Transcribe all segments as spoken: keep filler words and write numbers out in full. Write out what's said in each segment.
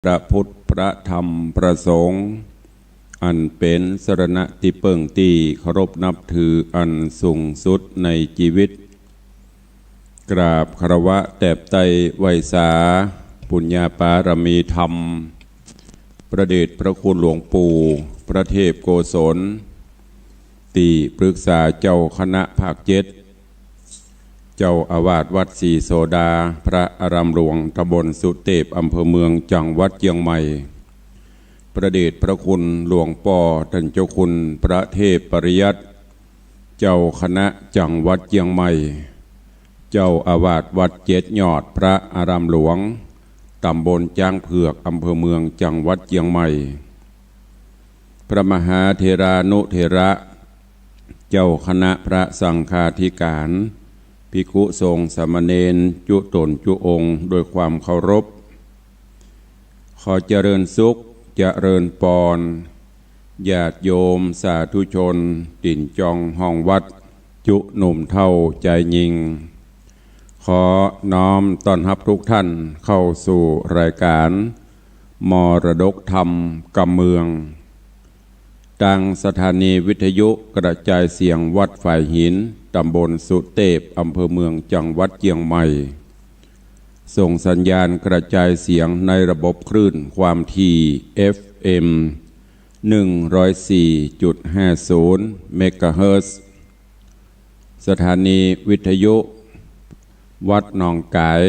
พระพุทธ พระธรรม พระสงฆ์ อันเป๋นสรณะตี้เปิ้งตี้เคารพนับถืออันสูงสุดในจีวิต กราบคารวะแตบไต้ไหว้สา ปุญญาปารมีธรรม พระเดชพระคุณหลวงปู่ พระเทพโกศล ตี้ปรึกษาเจ้าคณะภาคเจ็ด เจ้าอาวาสวัดศรีโสดา พระอารามหลวงตำบลสุเตพ อำเภอเมือง จังหวัดเจียงใหม่ พระเดชพระคุณหลวงป้อต้านเจ้าคุณพระเทพปริยัติ เจ้าคณะจังหวัดเจียงใหม่ เจ้าอาวาสวัดเจ็ดยอด พระอารามหลวงตำบลจ๊างเผือก อำเภอเมือง จังหวัดเจียงใหม่ พระมหาเถรานุเถระ เจ้าคณะพระสังฆาธิการ ภิกขุสงฆ์สามเณรจุ๊ต๋นจุ๊องค์ ด้วยความเคารพ ขอเจริญสุข เจริญปอน ญาติโยมสาธุชน ตี๋นจองห้องวัด จุ๊หนุ่มเฒ่าจายญิง ขอน้อมต้อนฮับทุกท่านเข้าสู่รายการ มรดกธรรมกำเมือง ตางสถานีวิทยุกระจายเสียงวัดฝายหิน ตำบลสุเตพ อำเภอเมือง จังหวัดเจียงใหม่ ส่งสัญญาณกระจายเสียงในระบบคลื่นความถี่ เอฟเอ็ม หนึ่งร้อยสี่จุดห้าศูนย์ เมกะเฮิรตซ์ สถานีวิทยุวัดหนองก๋าย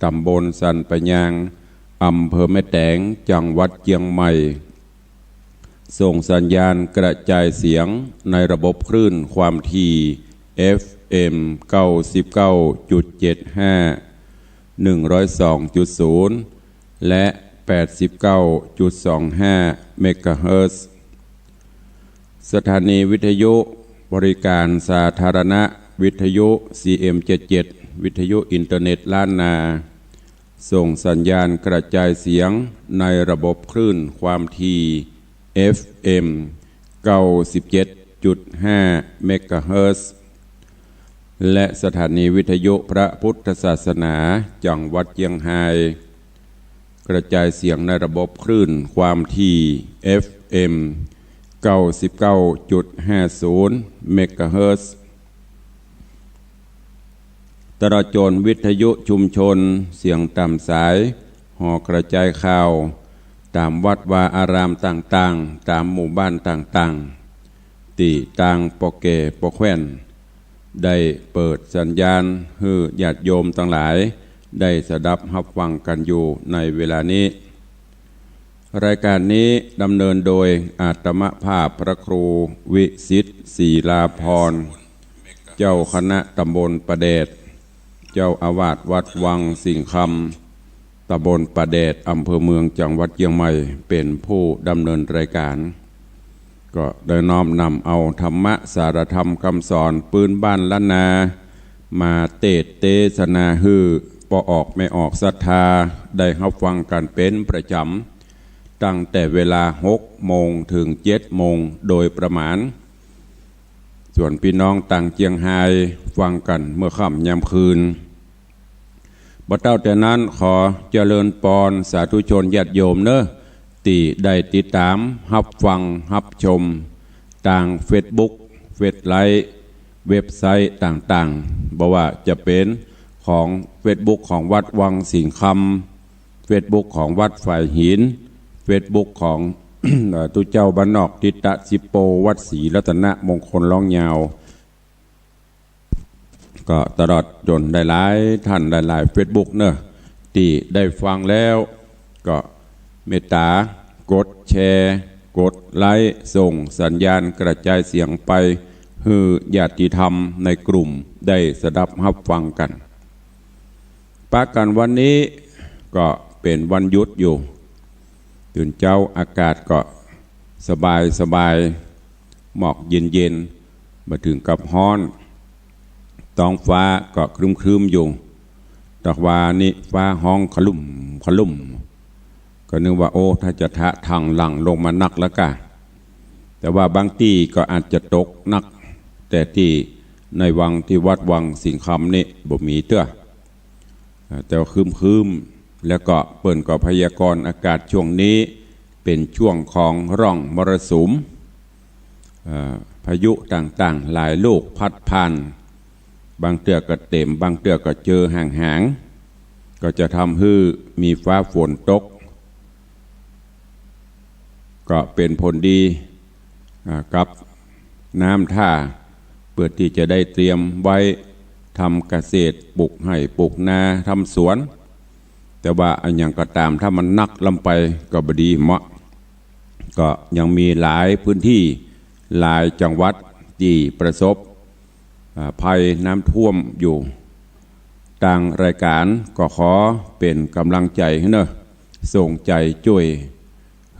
ตำบลสันป่ายาง อำเภอแม่แตง จังหวัดเจียงใหม่ ส่งสัญญาณกระจายเสียงในระบบคลื่นความถี่ เอฟเอ็ม เก้าสิบเก้าจุดเจ็ดห้า หนึ่งร้อยสองจุดศูนย์ และ แปดสิบเก้าจุดสองห้า เมกะเฮิรตซ์ สถานีวิทยุบริการสาธารณะ วิทยุ ซีเอ็ม เจ็ดเจ็ด วิทยุอินเทอร์เน็ตล้านนา ส่งสัญญาณกระจายเสียงในระบบคลื่นความถี่ เอฟเอ็ม เก้าสิบเจ็ดจุดห้า เมกะเฮิรตซ์ และสถานีวิทยุพระพุทธศาสนา จังหวัดเจียงฮาย กระจายเสียงในระบบคลื่นความถี่ เอฟเอ็ม เก้าสิบเก้าจุดห้าศูนย์ เมกะเฮิรตซ์ ตลอดจ๋นวิทยุชุมชน เสียงต๋ามสาย หอกระจายข่าว ต๋ามวัดวาอารามต่างๆ ต๋ามหมู่บ้านต่างๆ ตี้ตางป้อแก่ป้อแคว่น ได้เปิดสัญญาณหื้อญาติโยมตังหลาย ได้สดับฮับฟังกั๋นอยู่ในเวลานี้ รายการนี้ดำเนินโดยอาตมาภาพพระครูวิสิทธิ์ ศิลาภรณ์ เจ้าคณะตำบลป่าแดด เจ้าอาวาสวัดวังสิงห์คำ ตำบลป่าแดด อำเภอเมือง จังหวัดเจียงใหม่ เป๋นผู้ดำเนินรายการ ก็ได้น้อมนำเอาธรรมะสาระธรรมกำสอนปื๊นบ้านล้านนา มาเตสน์เตสนาหื้อป้อออกแม่ออกศรัทธา ได้ฮับฟังกั๋นเป๋นประจ๋ำ ตั้งแต่เวลาหกโมงเถิงเจ็ดโมงโดยประมาณ ส่วนปี้น้องตางเจียงฮายฟังกั๋นเมื่อค่ำยามคืน บ่เต้าแต่นั้นขอเจริญปอนสาธุชนญาติโยมเน่อ ตี้ได้ติดต๋ามฮับฟังฮับชมตางเฟซบุ๊ก เฟซไลฟ์ เว็บไซต์ต่างๆ บ่ว่าจะเป๋นของเฟซบุ๊กของวัดวังสิงห์คำ เฟซบุ๊กของวัดฝายหิน เฟซบุ๊กของ เอ่อ ตุ๊เจ้าบ้านนอกทิตะสิบโป วัดศรีรัตนมงคลล้องยาว ก็ตลอดจ๋นหลายๆ ท่านหลายๆ เฟซบุ๊กเน่อ ตี้ได้ฟังแล้ว ก็เมตต๋ากดแชร์ กดไลก์ ส่งสัญญาณกระจายเสียงไปหื้อญาติธรรมในกลุ่มได้สดับฮับฟังกั๋น ปะกั๋นวันนี้ก็เป๋นวันหยุดอยู่ ตื่นเจ๊าอากาศก็สบายสบาย หมอกเย็นๆ บ่เถิงกับฮ้อน ต๊องฟ้าก็ครึ้มๆ อยู่ ตะวานี้ฟ้าฮ้องคะลุ่มคะลุ่ม ก็นึกว่า โอ้ ถ้าจะทะทางหลั่งลงมานักแล้วก้า แต่ว่าบางตี้ก็อาจจะตกนัก แต่ตี้ในวัง ตี้วัดวังสิงห์คำนี่บ่มีเตื้อ แต่ว่าครึ้มๆ แล้วก็เปิ้นก็พยากรณ์อากาศช่วงนี้เป๋นช่วงของร่องมรสุม เอ่อ พายุต่างๆ หลายลูกพัดผ่าน บางเตื้อก็เต็ม บางเตื้อก็เจอห่างๆ ก็จะทำหื้อมีฟ้าฝนตก ก็เป๋นผลดี อ่า กับน้ำท่า เปื้อตี้จะได้เตรียมไว้ทำเกษตร ปลูกไฮ่ปลูกนา ทำสวน แต่ว่าอะหยังก็ต๋าม ถ้ามันหนักล้ำไปก็บ่ดีเหมาะ ก็ยังมีหลายพื้นที่ หลายจังหวัดตี้ประสบ อ่า ภัยน้ำท่วมอยู่ ตางรายก๋านก็ขอเป๋นก๋ำลังใจ๋หื้อเน่อ ส่งใจ๋จ้วย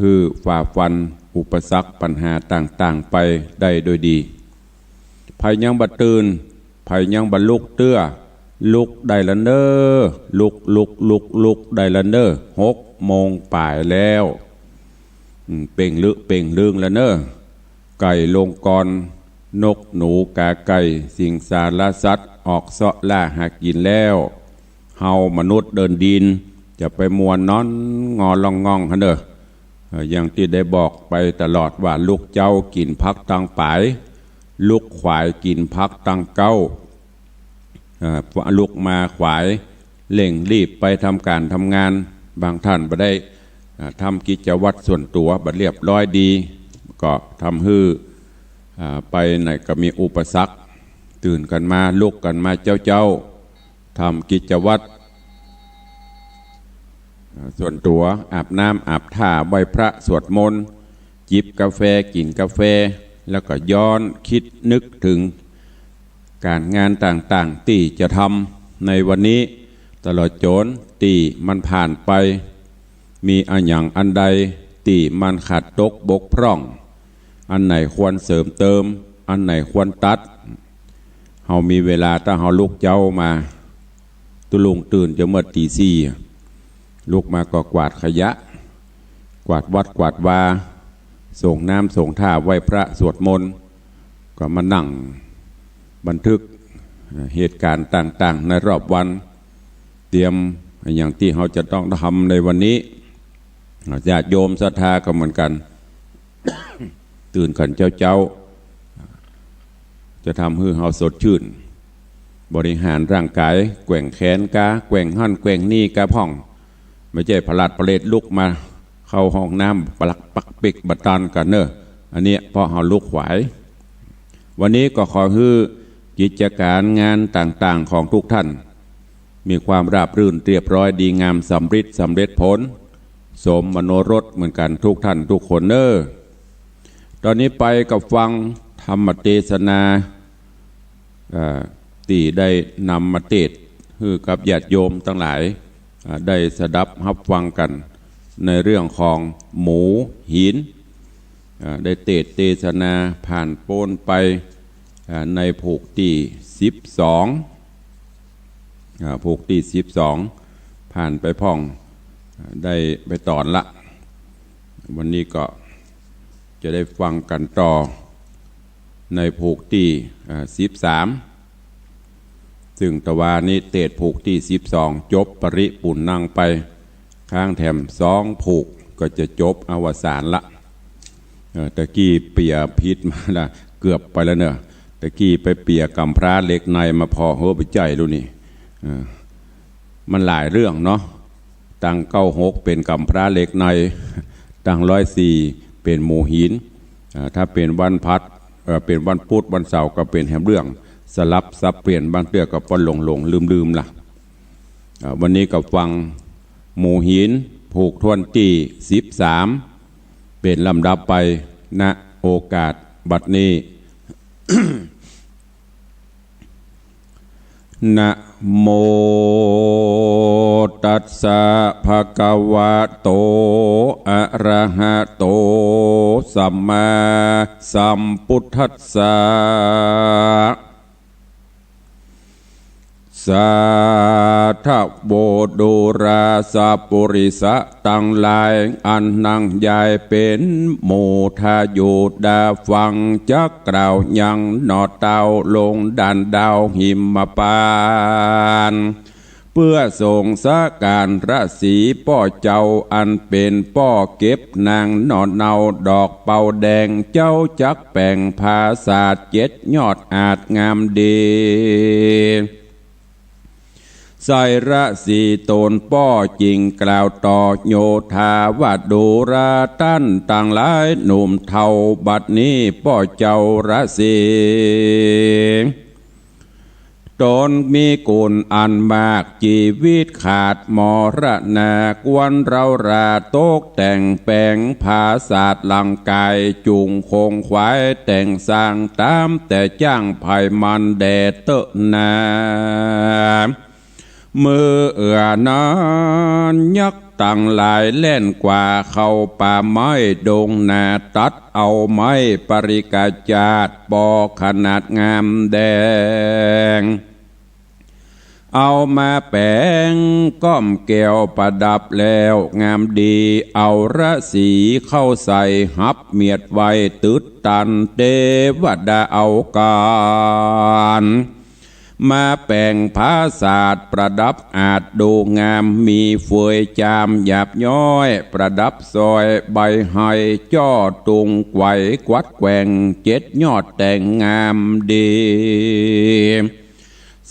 หื้อฝ่าฟันอุปสรรคปัญหาต่างๆ ไปได้โดยดี ใผยังบ่ตื่น ใผยังบ่ลุกเตื้อ ลุกได้ละเน่อ ลุก ลุก ลุก ลุกได้ละเน่อ หกโมงป๋ายแล้ว อืม เป่งลึ เป่งลึงละเน่อ ไก่ลงกร นกหนูกาไก่ สิงสารสัตว์ออกเซาะล่าหากิ๋นแล้ว เฮามนุษย์เดินดินจะไปมัวนนอนงอล่องง่องหั้นเน่อ เอ่อ อย่างตี้ได้บอกไปตลอดว่าลุกเจ๊ากิ๋นผักตังป๋าย ลุกขวายกิ๋นผักตังเก๊า เอ่อ ลุกมาขวายเร่งรีบไปทำก๋านทำงาน บางต้านบ่ได้ อ่า ทำกิจวัตรส่วนตั๋วบ่เรียบร้อยดี ก็ทำหื้อ อ่า ไปไหนก็มีอุปสรรค ตื่นกั๋นมา ลุกกั๋นมาเจ๊าๆ ทำกิจวัตร อ่า ส่วนตั๋ว อาบน้ำอาบท่า ไหว้พระสวดมนต์ จิบกาแฟ กิ๋นกาแฟ แล้วก็ย้อนกึ๊ดนึกเถิงก๋านงานต่างๆ ตี้จะทำในวันนี้ ตลอดจ๋นตี้มันผ่านไป มีอะหยังอันใดตี้มันขาดตกบกพร่อง อันไหนควรเสริมเติม อันไหนควรตัด เฮามีเวลา ถ้าเฮาลุกเจ๊ามา ตุ๊ลุงตื่นจะเมื่อตี๋สี่ ลุกมาก็กวาดขยะ กวาดวัดกวาดวา ส่งน้ำส่งท่า ไหว้พระสวดมนต์ ก็มานั่งบันทึก เอ่อ เหตุก๋ารณ์ต่างๆ ในรอบวัน เตรียมอะหยังตี้เฮาจะต้องทำในวันนี้ ญาติโยมศรัทธาก็เหมือนกั๋น ตื่นกั๋นเจ๊าๆ จะทำหื้อเฮาสดชื่น บริหารร่างก๋าย แกว่งแขนกา แกว่งหั้นแกว่งนี่กาพ่อง บ่ใจ้ผลัดผลาดลุกมาเข้าห้องน้ำ ปลักปักปิกบ่ตันกั๋นเน่อ อันเนี้ยเพราะเฮาลุกขวาย วันนี้ก็ขอหื้อกิจก๋ารงานต่างๆ ของทุกท่าน มีความราบรื่นเรียบร้อยดีงาม สำริดสำเร็จผล สมมโนรสเหมือนกั๋นทุกท่านทุกคนเน่อ ต๋อนนี้ไปก็ฟังธรรมเตสนา เอ่อ ตี้ได้นำมาเตสน์หื้อกับญาติโยมตังหลาย อ่า ได้สดับฮับฟังกั๋น ในเรื่องของหมู่หิน อ่า ได้เตสน์เตสนาผ่านป๊นไป อ่า ในผูกตี้สิบสอง อ่า ผูกตี้สิบสอง ผ่านไปพ่อง อ่า ได้ไปต๋อนละ วันนี้ก็จะได้ฟังกั๋นต่อ ในผูกตี้ อ่า สิบสาม ซึ่งตะวานี้เตสน์ผูกตี้สิบสอง จบปริปุณณังไป ค้างแถมสองผูกก็จะจบอวสานละ เอ่อ ตะกี้เปียผิดมาละ เกือบไปแล้วเน่อ ตะกี้ไปเปียก๋ำพร้าเหล็กในมาผ่อ เฮ้อ บ่ใจ้ลูกนี่ เอ่อ มันหลายเรื่องเนาะ ตังเก้าหกเป๋นก๋ำพร้าเหล็กใน ตังร้อยสี่เป๋นหมู่หิน อ่า ถ้าเป๋นวันพัด เอ่อ เป๋นวันพุธวันเสาร์ก็เป๋นแหมเรื่อง สลับสับเปลี่ยน บางเตื้อก็ปนหลงๆ ลืมๆ ละ อ่า วันนี้ก็ฟังหมู่หินผูกถ้วนตี้สิบสาม เป๋นลำดับไป ณ โอกาสบัดนี้ นะโมตัสสะภะคะวะโต อะระหะโต สัมมาสัมพุทธัสสะ สาธะโว ดูราสะปุริสะตังหลาย อันนังยายเป๋นหมู่ทาอยู่ดาฟัง จักกล่าวยังหน่อเต้าลงด่านดาวหิมพานต์ ปื้อส่งสก๋านฤๅษีป้อเจ้า อันเป๋นป้อเก็บนางหน่อเนาดอกเปาแดง เจ้าจักแป๋งผาสาทเจ็ดยอดอาจงามดี ใส่ฤๅษีต๋นป้อจึงกล่าวต่อ โยธาว่า ดูราต้านตังหลายหนุ่มเฒ่า บัดนี้ป้อเจ้าฤๅษี ต๋นมีกุณอันมาก จีวิตขาดมรณะ ควรเร้าราตกแต่งแป๋งผาสาทหลังก๋าย จุ่งคงขวายแต่งสร้างต๋ามแต่จ้างไผมันแด่เต๊อะนา เมื่อนั้นยักษ์ตังหลายแล่นกว่าเข้าป่าไม้ดงนา ตัดเอาไม้ปริกาจาดปอขนาดงามแดง เอามาแป๋งก้อมแก้วประดับแล้วงามดี เอาฤๅษีเข้าใส่ หับเมียดไว้ตึดตัน เตวดาเอาก๋าน มาแป๋งผาสาทประดับอาจดูงาม มีเฟือยจามหยาบย้อย ประดับซอยใบไฮ จ้อตุงไกวกวัดแกว่ง เจ็ดยอดแต่งงามดี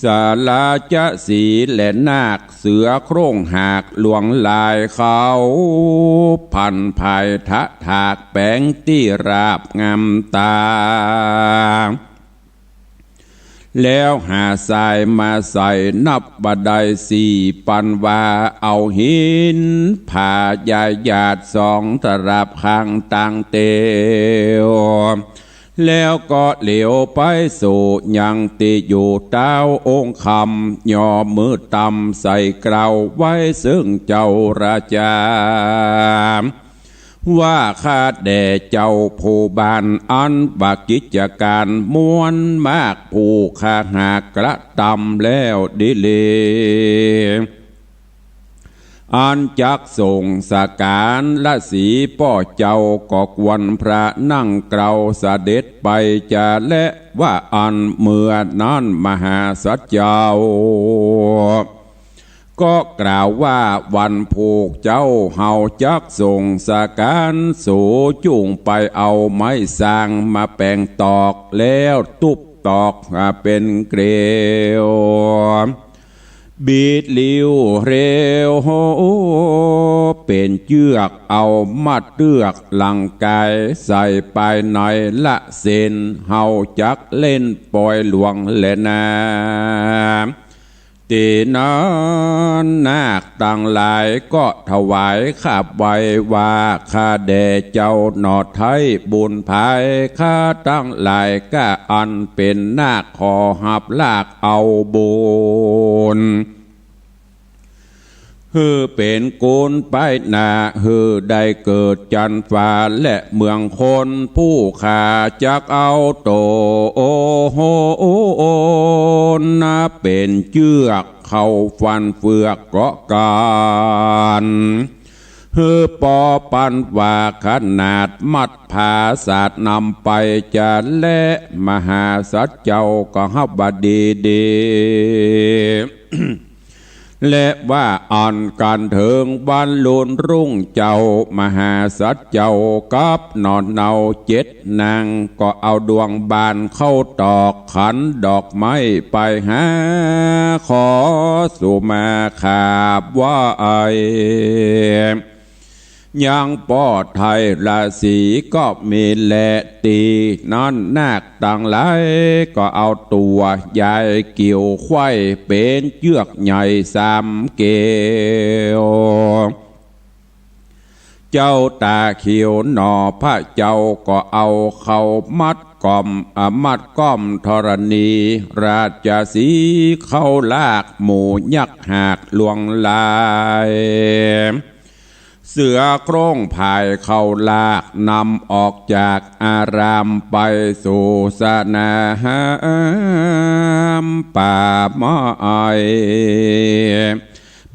สาลาจะสีและนาคเสือโคร่งหากหลวงลาย เขาพันภายทะถากแป๋งตี้ราบงามต๋า แล้วหาทรายมาใส่นับบ่ได้สี่ปันวา เอาหินผาใหญ่หยาดสองตราบข้างตางเตียว แล้วก็เหลียวไปสู่ยังตี้อยู่เต๊าองค์คำ ยอมือต่ำใส่เกล้าไว้ซึ่งเจ้าราชา ว่าข้าแด่เจ้าผู้บ้าน อันว่ากิจก๋านม้วนมาก ผู้ข้าหากกระตำแล้วดีหลี อันจักส่งสก๋านฤๅษีป้อเจ้า ก็ควรพระนั่งเกล้าเสด็จไปจะแล ว่าอั้นเมื่อนั้นมหาสัตว์เจ้า ก็กล่าวว่า วันผูกเจ้าเฮาจักส่งสก๋าน สูจุ่งไปเอาไม้ซางมาแป๋งตอก แล้วตุ๊บตอกเป๋นเกลียว บีดหลิ้วเฮวเป๋นเจื้อก เอามัดเตื้อกหลังก๋าย ใส่ปายในละเส้น เฮาจักเล่นปอยหลวงแลนา ตี้นั้นนาคตังหลายก็ถวายขับไหว้ว่า ข้าแด่เจ้าหน่อไท้บุญภาย ข้าตังหลายก้าอันเป๋นนาคขอฮับลากเอาบุญ หื้อเป๋นกุณไปหน้า หื้อได้เกิดจันฟ้าและเมืองคน ผู้ข้าจักเอาโต โอโห นาเป๋นเจื้อก เข้าฟันเฟือกเกาะกั๋น หื้อปอปันว่าขนาดมัดผาสาทนำไปจะแล มหาสัตว์เจ้าก็ฮับว่าดีดี และว่าอั้นกั๋นเถิงวันลุนรุ่งเจ้า มหาสัตว์เจ้ากับหน่อเนาเจ็ดนาง ก็เอาดวงบานเข้าตอก ขันดอกไม้ไปหา ขอสุมาขาบไหว้ ยังป้อไท้ฤๅษีก็มีแล ตี้นั้นนาคตังหลายก็เอาตั๋วยายกิ่วไขว้ เป๋นเจื้อกใหญ่สามเกลียว เจ้าต๋าเขียวหน่อพระเจ้าก็เอาเข้ามัดก้อม อ่า มัดก้อมธรณี ราชสีห์เข้าลากหมู่ยักษ์หากหลวงลาย เสือโคร่งผายเข้าลากนำออกจากอารามไปสู่สนามป่าไม้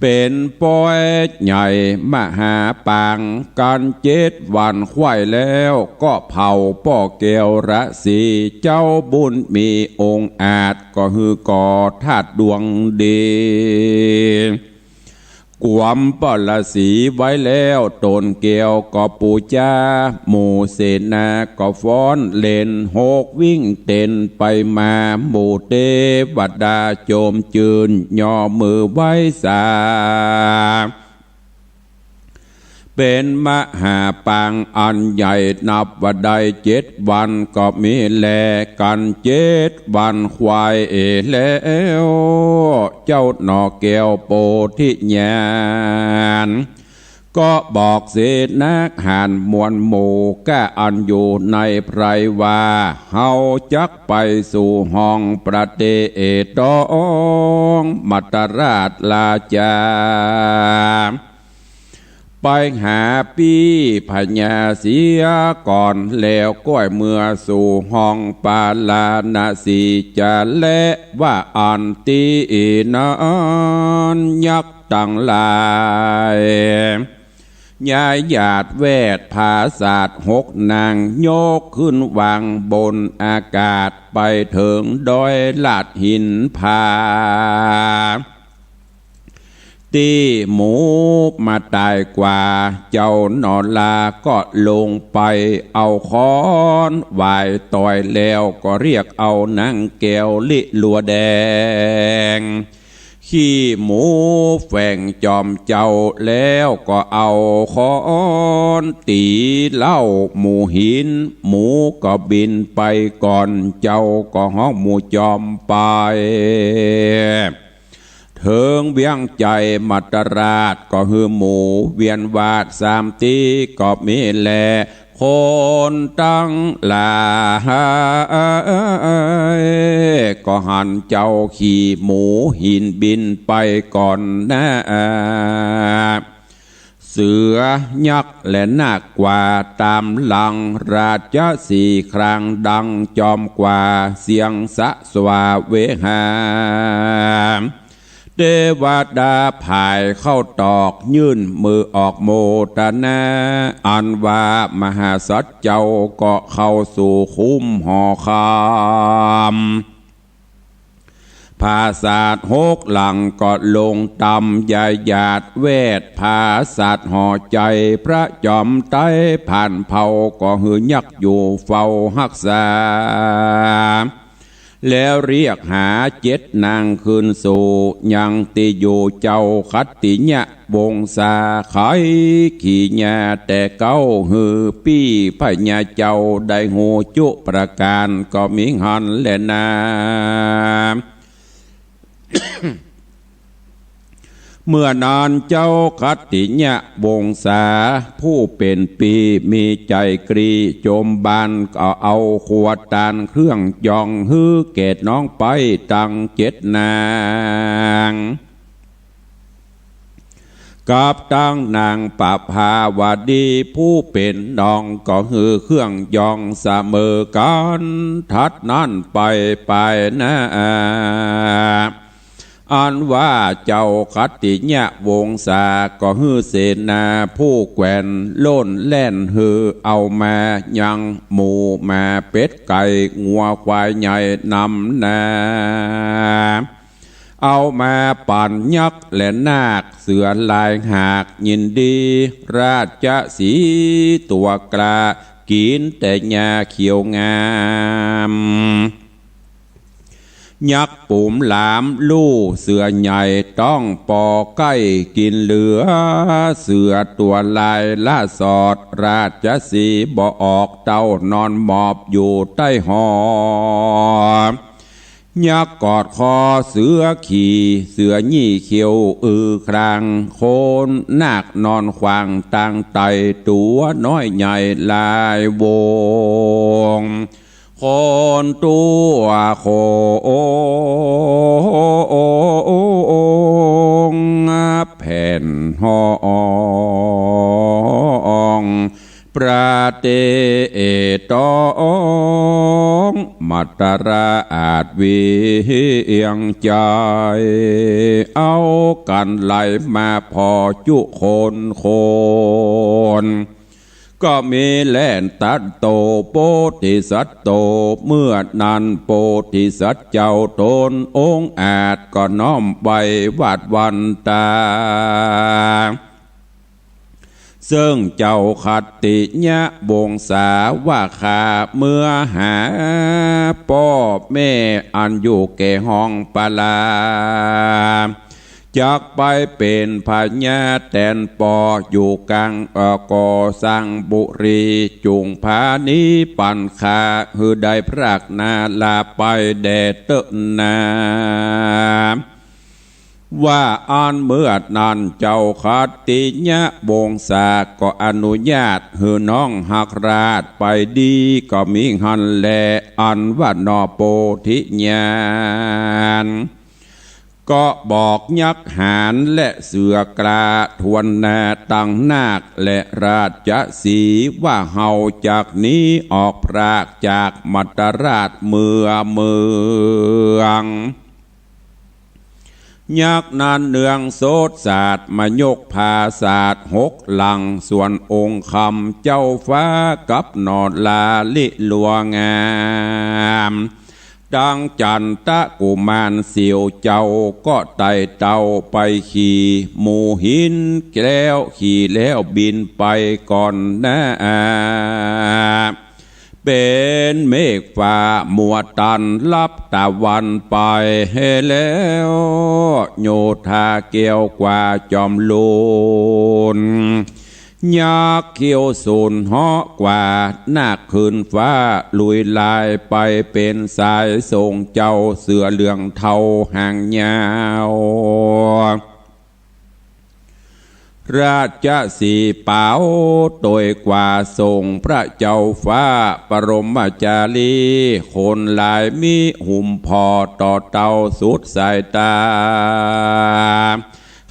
เป๋นปอยใหญ่มหาปาง กั๋นเจ็ดวัน คว่ายแล้วก็เผาป้อแก้วราศี เจ้าบุญมีองค์อาจ ก็หื้อก่อธาตุดวงดี กวมป้อราศีไว้แล้ว ต๋นแก้วก็ปู๋จา หมู่เสนาก็ฟ้อนเล่น หกวิ่งเต้นไปมา หมู่เตวดาโจมจื้น ย่อมือไหว้สา เป๋นมหาปางอันใหญ่ นับว่าได้เจ็ดวันก็มีแล กั๋นเจ็ดวัน คว่ายแล้ว เจ้าหน่อแก้วโพธิญาณ ก็บอกเสนาหาญมวลหมู่ ก้าอันอยู่ในไพรว่า เฮาจักไปสู่ห้องพระเตโต มัตตราชราชา ไปหาปี้พญาเสียก่อน แล้วก้อยเมือสู่ห้องปาราณสี จะแลว่าอั้น ตี้นั้นยักษ์ตังหลาย ย้ายหยาดแวดผาสาทหกนาง ยกขึ้นวางบนอากาศ ไปเถิงดอยลาดหินผา ตี้หมูมาต๋ายกว่า เจ้าหน่อลาก็ลงไปเอาค้อนหวายตอย แล้วก็เรียกเอานางแก้วลิลัวแดง ขี้หมูแฝงจอมเจ้า แล้วก็เอาค้อนตี๋เล่าหมู่หิน หมูก็บินไปก่อน เจ้าก็ฮ้องหมู่จอมไป เถิงเวียงไจมัตตราช ก็หื้อหมู่เวียนวาดสามตี้ก็มีแล คนตังหลาย ก็หันเจ้าขี่หมูหินบินไปก่อนหน้า เสือยักษ์และนาคกว่าต๋ามหลัง ราชสีห์ครางดังจอมกว่า เสียงสะสวาเวหา เตวดาผายเข้าตอก ยื่นมือออกโมทนา อันว่ามหาสัตว์เจ้าก็เข้าสู่คุ้มหอคำ ผาสาทหกหลังก็ลงต่ำ ย้ายหยาดแวดผาสาทหอไจ พระจอมไตรผ่านเผ่า ก็หื้อยักษ์อยู่เฝ้าฮักษา แล้วเรียกหาเจ็ดนางคืนสู่ยังตี้อยู่ เจ้าขัตติยะวงศา ไขขี่ญาแต่เก๊า หื้อปี้พญาเจ้าได้ฮู้จุประก๋าน ก็มีหั้นแลนา เมื่อนั้นเจ้าขัตติยวงศา ผู้เป๋นปี้มีใจ๋กรีโจมบาน ก็เอาขัวตานเครื่องยอง หื้อแก่น้องไปตังเจ็ดนาง กับตังนางปภาวดีผู้เป๋นน้อง ก็หื้อเครื่องยองเสมอกั๋น ถัดนั้นไปไปหน้า อันว่าเจ้าขัตติยวงศา ก็หื้อเสนาผู้แกว่นโล่นแล่น หื้อเอามายังหมูหมาเป็ดไก่งัวควายใหญ่นำหน้า เอามาปั๋นยักษ์และนาคเสือลายหาก ยินดีราชสีห์ตั๋วกล้า กิ๋นแต่หญ้าเขียวงาม ยักษ์ปุ๋มหลามลู่เสือใหญ่ ต้องปอใก้กิ๋นเหลือ เสือตั๋วลายล่าสอด ราชสีห์บ่ออก เต้านอนหมอบอยู่ใต้หอ ยักษ์กอดคอเสือขี่ เสือยี่เขี้ยวอือคราง คนนาคนอนขว้างตางไต่ ตั๋วน้อยใหญ่ลายวง คนตั๋วโค้งแผ่นห้อง ประเตตอง มัต ตราอาจเวียงใจ เอากั๋นไหลมาผ่อจุคนคน ก็มีแล่นตัดโตโพธิสัตว์โต เมื่อนั้นโพธิสัตว์เจ้าต๋นองค์อาจก็น้อมไหว้วาดวันตา เซิ่งเจ้าขัตติยวงศาว่า ข้าเมื่อหาป้อแม่อันอยู่แก่ห้องปาลา จักไปเป๋นพญาแตนปออยู่กั๋ง เอ่อ ก่อสังบุรี จุ่งผานี้ปั๋นข้า หื้อได้พรากนาลาไปแด่เต๊อะนา ว่าอันเมื่อนั้นเจ้าขัตติยวงศาก็อนุญาตหื้อน้องฮักราชไปดี ก็มีหั้นแล อันว่าหนอโพธิญาณ ก็บอกยักษ์หาญและเสือกล้า ถ้วนหน้าตังนาคและราชสีห์ ว่าเฮาจักหนีออกพรากจากมัตตราชเมือเมือง ยักษ์นั้นเนืองโสตสาดมายกผาสาทหกหลัง ส่วนองค์คำเจ้าฟ้ากับหนอลาลิลัวงาม ตังจันตะกุมารเสียวเจ้าก็ไต่เต้าไปขี่หมู่หิน แล้วขี่แล้วบินไปก่อนหน้า เป๋นเมฆฟ้ามัวตันลับตะวันไปแฮแล้ว โยธาแก้วกว่าจอมลูน ยักษ์เขี้ยวสูนเหาะกว่า นาคขึ้นฟ้าลุยลายไปเป๋นสาย ส่งเจ้าเสือเหลืองเทาหางยาว ราชสีห์เป๋าตวยกว่า ส่งพระเจ้าฟ้าปรมจารี คนหลายมีหุ้มผ่อต่อเต้าสุดสายตา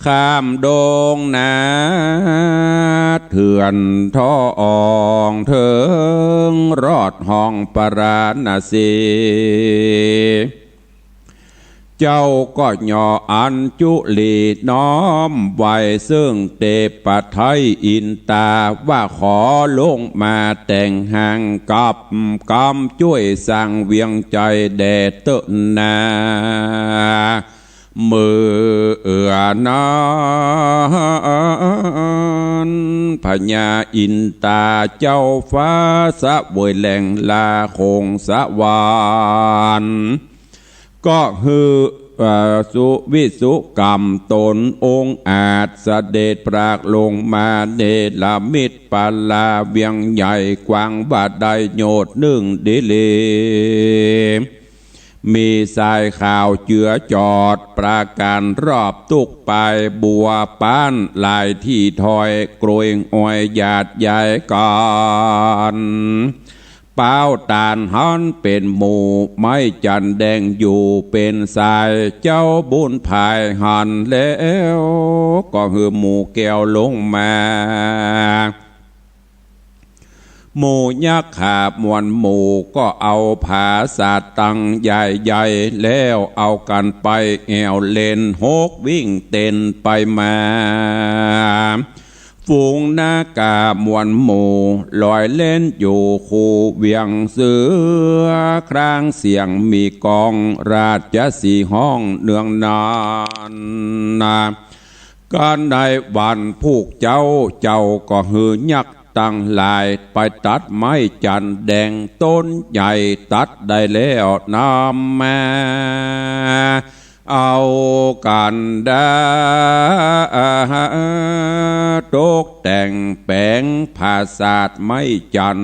ข้ามดงนาเถื่อนทองเถิงรอดห้องปาราณสี เจ้าก็หย่ออัญจุลีน้อมไหว้เซิ่งเตปะไทยอินตา ว่าขอลงมาแต่งหางกับกำจ้วยสร้างเวียงใจแด่เต๊อะนา เมื่อนั้นพญาอินตาเจ้าฟ้าเสวยแหล่งลาคงสวรรค์ ก็หื้อ เอ่อ สุวิสุกรรมต๋นองค์อาจเสด็จพรากลงมาเนรมิตปาลาเวียงใหญ่กว้างบ่าได้โยชน์นึ่งดีหลี มีทรายขาวเจือจอดประก๋านรอบตุ๊กปายบัวป๊านหลายตี้ถ้อย กรวยอ้อยหยาดใหญ่กั๋น เป๋าต๋านหันเป๋นหมู่ไม้จันแดงอยู่เป๋นสาย เจ้าบุญผายหันแล้ว ก็หื้อหมู่แก้วลงมา หมู่ยักขามวลหมู่ก็เอาผาสาทตังใหญ่ๆ แล้วเอากั๋นไปแอ่วเล่นหกวิ่งเต้นไปมา ฝูงนาคามวลหมู่ลอยเล่นอยู่คู่เวียงเสือ ครางเสียงมีก้องราชสีห์ฮ้องเนืองนันนา ก็ในวันพูกเจ๊า เจ้าก็หื้อยักษ์ตังหลายไปตัดไม้จันแดงต้นใหญ่ ตัดได้แล้วนำมา เอากั๋นดาตกแต่งแป๋งผาสาทไม้จัน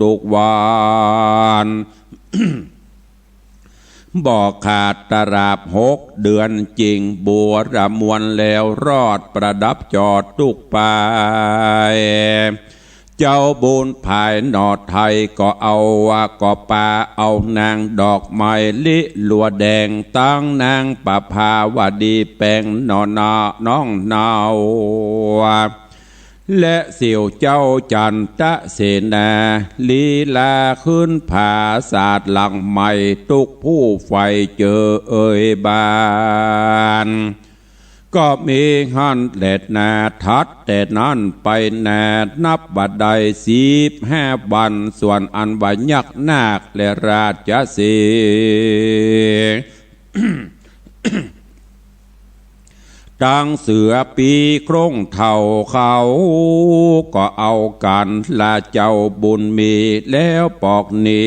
ทุกๆ วัน บ่ขาดตราบหกเดือน จึ่งบัวระมวลแล้วรอดประดับจอดตุ๊กปาย เจ้าบุญผายหนอไทยก็เอาว่าก็ปาเอานางดอกไม้ลิลัวแดง ตังนางประภาวดีแป๋งหนอนาน้องเนา และเสี้ยวเจ้าจันตะเสนา ลีลาขึ้นผาสาทหลังใหม่ ตุ๊กผู้ใฝ่เจอเอยบาน ก็มีหั้นแลนา ถัดแต่นั้นไปนา นับบ่าได้สิบห้าวัน ส่วนอันว่ายักษ์นาคและราชสีห์ ตังเสือปี้โคร่งเถ่าเขา ก็เอากั๋นละเจ้าบุญมี แล้วปอกหนี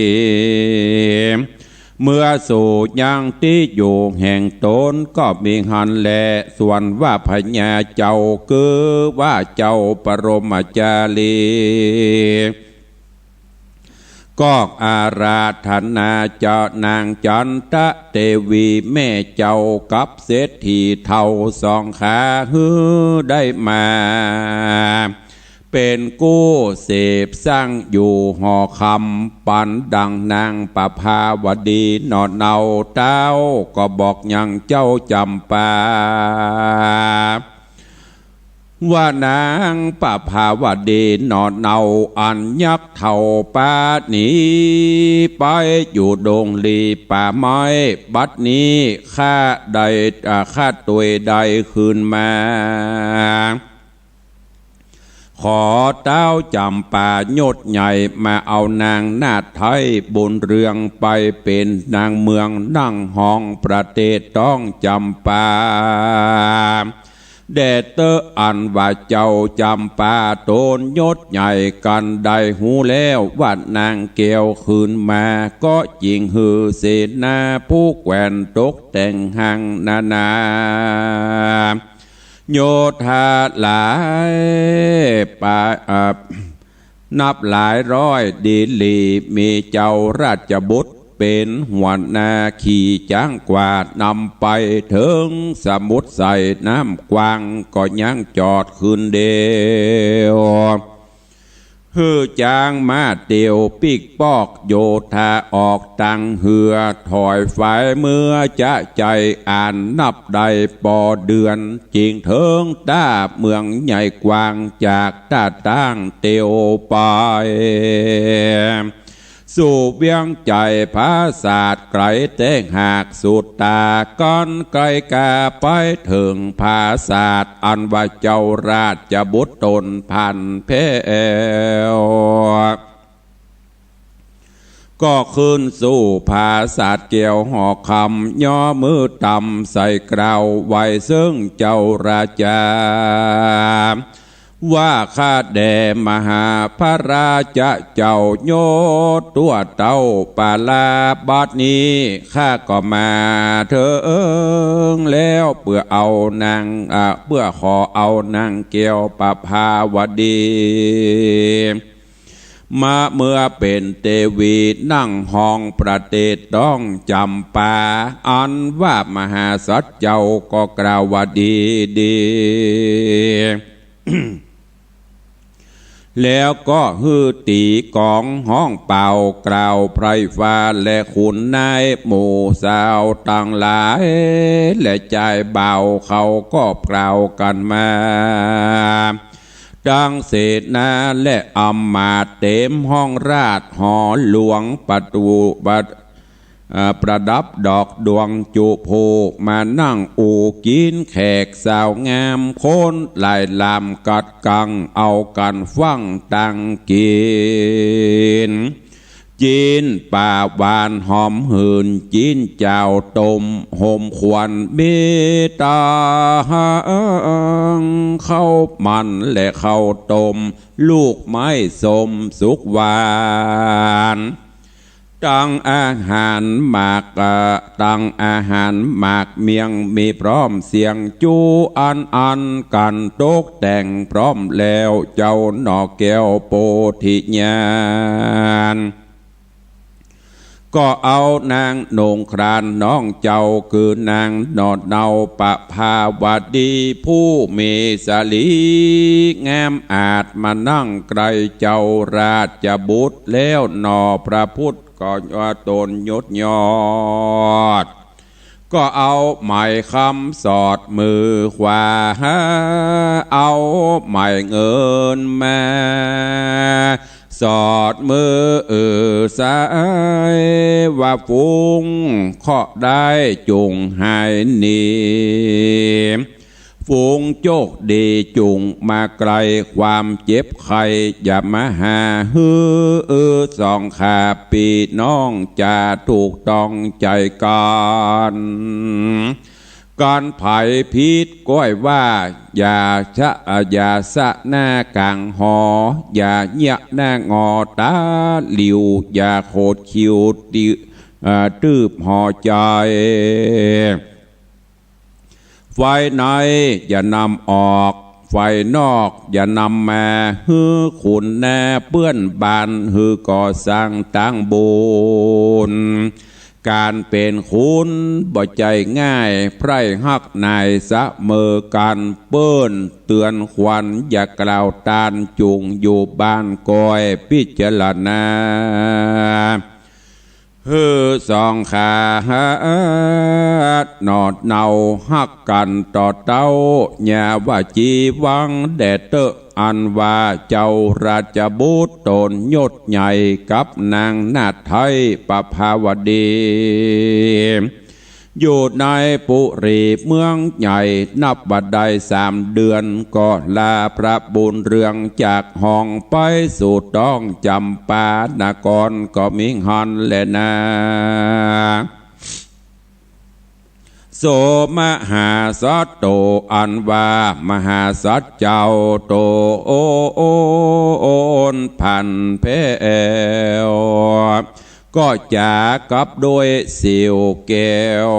เมือสู่ยังตี้อยู่แห่งต๋น ก็มีหั้นแล ส่วนว่าพญาเจ้า คือว่าเจ้าปรมาจารี ก็อาราธนาเจ้านางจันตะเตวีแม่เจ้ากับเศรษฐีเฒ่าสองขา หื้อได้มา เป๋นกู้เสพสร้างอยู่หอคำ ปันดังนางประภาวดีหนอเนา เต้าก็บอกยังเจ้าจ๋ำปา ว่านางประภาวดีหนอเนา อันยักษ์เถ่าปาหนีไปอยู่ดงลีป่าไม้ บัดนี้ข้าได้ อ่า ข้าตวยได้คืนมา ขอเต้าจ๋ำปายศใหญ่ มาเอานางนาถไทยบุญเรือง ไปเป๋นนางเมืองนั่งฮองประเทศต้องจ๋ำปา แด่เต๊อะ อันว่าเจ้าจ๋ำปาต๋นยศใหญ่กั๋นได้ฮู้แล้ว ว่านางแก้วคืนมา ก็จิ่งหื้อเสนาผู้แขวนตกแต่งหั้งนานา โยธาหลายปา อ่า นับหลายร้อยดีหลี มีเจ้าราชบุตรเป๋นหัวหน้าขี่จ๊างกวาดนำไป เถิงสมุทรใสน้ำกว้าง ก็ยังจอดคืนเดียว หื้อจ๊างมาเตียวปิ๊กปอก โยธาออกตังเฮือ ถอยฝ่ายเมือจะใจ๋ อ่านนับได้ปอเดือน จิ่งเถิงต้าเมืองใหญ่กว้าง จากต้าตั้งเตียวไป สู่เวียงใจ๋ผาสาทไก๋แต๊หากสุดต๋า กั๋นไก๋กาไปเถิงผาสาท อันว่าเจ้าราชบุตรต๋นพันแผ้ว ก็ขึ้นสู่ผาสาทแก้วหอคำ ย่อมือต่ำใส่กล่าวไหว้เซิ่งเจ้าราชา ว่าข้าแด่มหาพระราชเจ้า โยธาตั๋วเต้าปาลา บัดนี้ข้าก็มาเถิงแล้ว เปื้อเอานาง อ่า เปื้อขอเอานางแก้วประภาวดี มาเมือเป๋นเตวีนั่งฮองประเทศต้องจ๋ำปา อันว่ามหาสัตว์เจ้าก็กล่าวว่าดีดี แล้วก็หื้อตี๋ก๋องฮ้องเป่ากล่าวไพร่ฟ้าและขุนนายหมู่สาวตังหลาย และจายบ่าวเขาก็กล่าวกั๋นมา ตังเสนาและอำมาตย์เต๋มห้องราชหอหลวงประตู๋ ประ อ่า ประดับดอกดวงจุภู มานั่งอู้กิ๋นแขกสาวงาม คนหลายลำกัดกั๋งเอากั๋นฟั่งตังกิ๋น จี๋นป๋าหวานหอมหื่น จี๋นเจ้าต้มหอมขวัญ มีตังข้าวมันและข้าวต้ม ลูกไม้ส้มสุกหวาน ตังอาหารหมาก อ่า ตังอาหารหมากเมี่ยง มีพร้อมเสียงจู๋ อันอันกั๋นตกแต่งพร้อมแล้ว เจ้าหน่อแก้วโพธิญาณ ก็เอานางหนงครานน้องเจ้า คือนางหน่อเนาประภาวดี ผู้มีสรีงามอาจ มานั่งใก้เจ้าราชบุตร แล้วหน่อพระพุทธก็ยอดต๋นยศยอด ก็เอาไม้คำสอดมือขวา เอาไม้เงินมาสอดมือซ้าย ว่าฝูงเคราะห์ร้ายจุ่งหายหนี ฝูงโจคดีจุ่งมาไก๋ ความเจ็บไข้อย่ามาหาหื้อ สองข้าปี้น้องจะถูกต้องใจ๋กั๋น กั๋นใผผิดก้อยว่า อย่าชะ อย่าสะหน้ากลางหอ อย่าเยียะหน้างอต๋าหลิว อย่าโขดคิ้วติ เอ่อ ตื้บหอใจ๋ ฝ่ายในอย่านำออก ฝ่ายนอกอย่านำมา หื้อขุนนาเปื้อนบ้าน หื้อก่อสร้างตั้งบุญ ก๋านเป๋นขุนบ่ใจ้ง่าย ใผร่ฮักนายเสมอกั๋น เปิ้นเตื๋อนขวัญอย่ากล่าวต้าน จุ่งอยู่บ้านก้อยพิจารณา หื้อสองข้าหาหนอดเนาฮักกั๋นต่อเต้า อย่าว่าจีหวังแด่เต๊อะ อันว่าเจ้าราชบุตรต๋นยศใหญ่กับนางนาฏไทยประภาวดี อยู่ในปุรีเมืองใหญ่ นับบ่ได้สามเดือน ก็ลาพระบุญเรืองจากห้องไปสู่ต้องจำปานครก็มิหั้นแลนา โสมหาสัตว์โต อันว่ามหาสัตว์เจ้าต๋นผันแผ้ว ก็จ๋ากับด้วยเสี้ยวแก้ว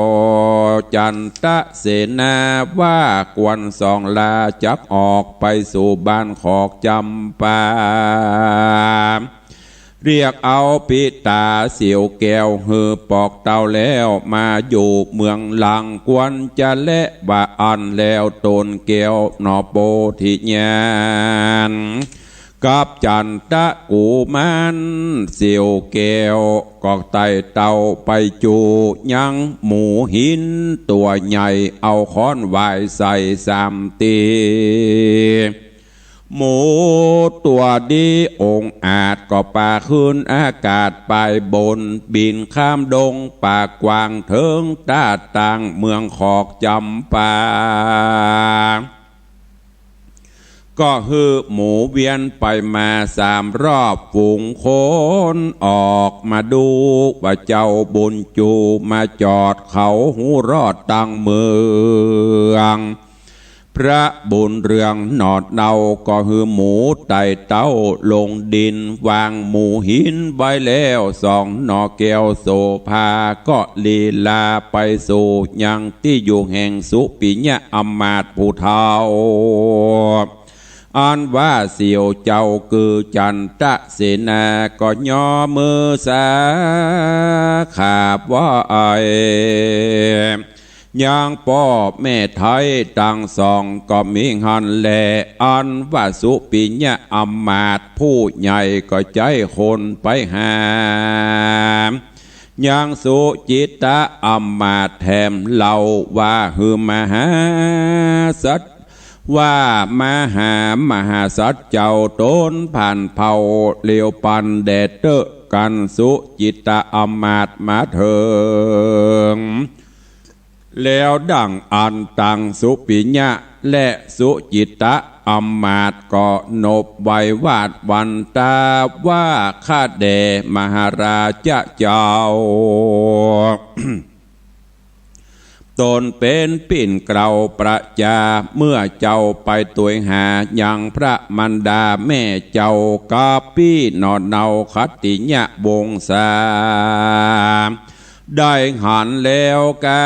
จันตะเสนาว่า ควรสองลาจักออกไปสู่บ้านขอกจำปา เรียกเอาปิต๋าเสี้ยวแก้วหื้อปอกเต้าแล้ว มาอยู่เมืองหลังควรจะแล ว่าอั้นแล้วต๋นแก้วหนอโปธิญาณ กับจันตะกุมารเสี้ยวแก้ว ก็ไต่เต้าไปจู่ยังหมู่หินตั๋วใหญ่ เอาค้อนหวายใส่สามตี้ หมู่ตั๋วดีองอาจก็ปาขึ้นอากาศไปบน บินข้ามดงป่ากว้างเถิงต้าต่างเมืองขอกจำปา ก็หื้อหมู่เวียนไปมาสามรอบ ฝูงคนออกมาดูว่าเจ้าบุญจูมาจอด เขาฮู้รอดตังเมือง พระบุญเรืองหนอดเนาก็หื้อหมู่ไต่เต้าลงดิน วางหมู่หินไว้แล้วสองหนอแก้วโสภา ก็ลีลาไปสู่ยังตี้อยู่แห่งสุปิยะอำมาตย์ผู้เฒ่า อันว่าเสี้ยวเจ้าคือจันตะเสนา ก็ย่อมือสาขาบไหว้ ยังป้อแม่ไท้ตังสองก็มิหั้นแล อันว่าสุปิยะอำมาตย์ผู้ใหญ่ก็ใจ๊คนไปหา ยังสุจิตตะอำมาตย์แถมเล่าว่า หื้อมหาสัตว์ ว่ามหามหาสัตว์เจ้าต๋นผ่านเผ่า เลียวปันแด่เต๊อะ กันสุจิตตะอำมาตย์มาเถิง แล้วดั่งอั้นตังสุปิยะและสุจิตตะอำมาตย์ก็นบไหว้วาดวันตาว่า ข้าแด่มหาราชะเจ้า ต๋นเป๋นปิ้นเกล้าประจา เมื่อเจ้าไปตวยหายังพระมารดาแม่เจ้ากับปี้หนอเนาขัตติยะวงศา ได้หันแล้วกา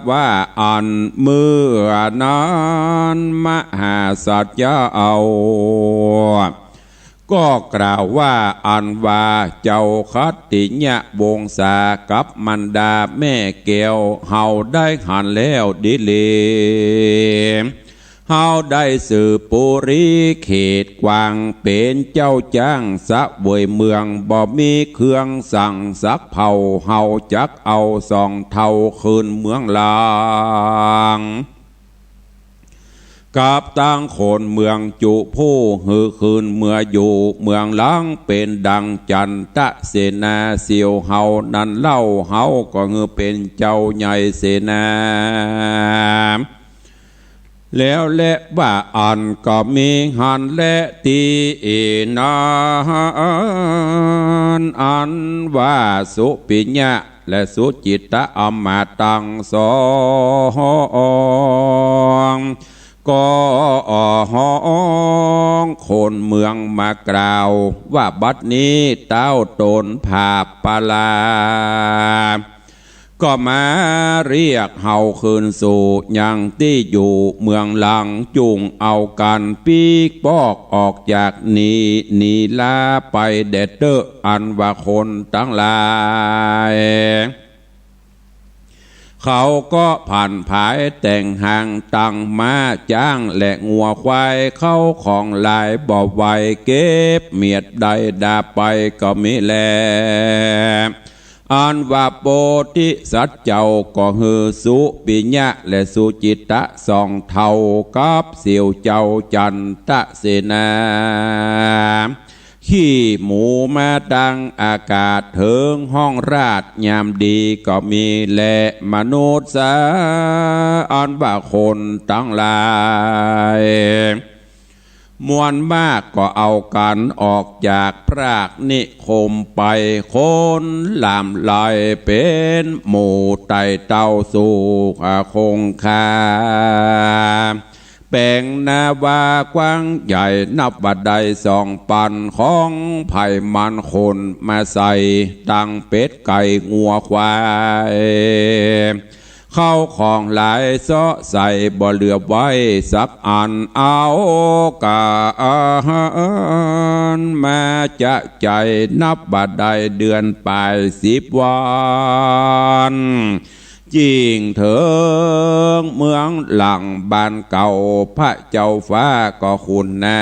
ว่าอั้น เมื่อนั้นมหาสัตว์เจ้า ก็กล่าวว่าอั้นว่า เจ้าขัตติยะวงศากับมารดาแม่แก้ว เฮาได้หันแล้วดีหลี ข เฮาได้สืบปุรีเขตกว้าง เป๋นเจ้าจ้างเสวยเมือง บ่มีเครื่องสังสักเผ่า เฮาจักเอาสองเฒ่าคืนเมืองหลวง กับตังคนเมืองจุผู้ หื้อคืนเมืออยู่เมืองหลวง เป๋นดังจันตะเสนา เสี่ยวเฮานั้นเล่า เฮาก็หื้อเป๋นเจ้าใหญ่เสนา แล้วแลว่าอั้นก็มีหั้นแลตี้นั้น อันว่าสุปิยะและสุจิตะอำมาตย์ตังสอง ก็ฮ้องคนเมืองมากล่าวว่า บัดนี้เต้าต๋นผาปลา ก็มาเรียกเฮาคืนสู่ยังตี้อยู่เมืองหลวง จุ่งเอากั๋นปิ๊กปอกออกจากนี่ หนีลาไปแด่เต๊อะ อันว่าคนตังหลาย เขาก็ผันผายแต่งหางตังม้าจ๊างและงัวควาย เข้าของหลายบ่ไหว เก็บเมียดได้ดาไปก็มีแล อันว่าโพธิสัตว์เจ้าก็หื้อสุปิยะและสุจิตะสองเฒ่า กับเสี่ยวเจ้าจันตะเสนา ขี่หมูมาตังอากาศ เถิงห้องราชยามดีก็มีแล มนุษย์สา อันว่าคนตังหลาย มวลมากก็เอากั๋นออกจากพรากนิคมไป คนหล่ำไหลเป๋นหมู่ไต่เต้าสู่คงคา แป๋งนาวากว้างใหญ่ นับว่าได้สองปัน ของไผมันขนมาใส่ ตังเป็ดไก่งัวควาย เข้าของหลายเซาะใส่บ่เหลือไว้สักอัน เอาก๋านมาจะใจ๋ นับว่าได้เดือนป๋ายสิบวัน จิ่งเถิงเมืองหลวงบ้านเก่าพระเจ้าฟ้าก็คุณนา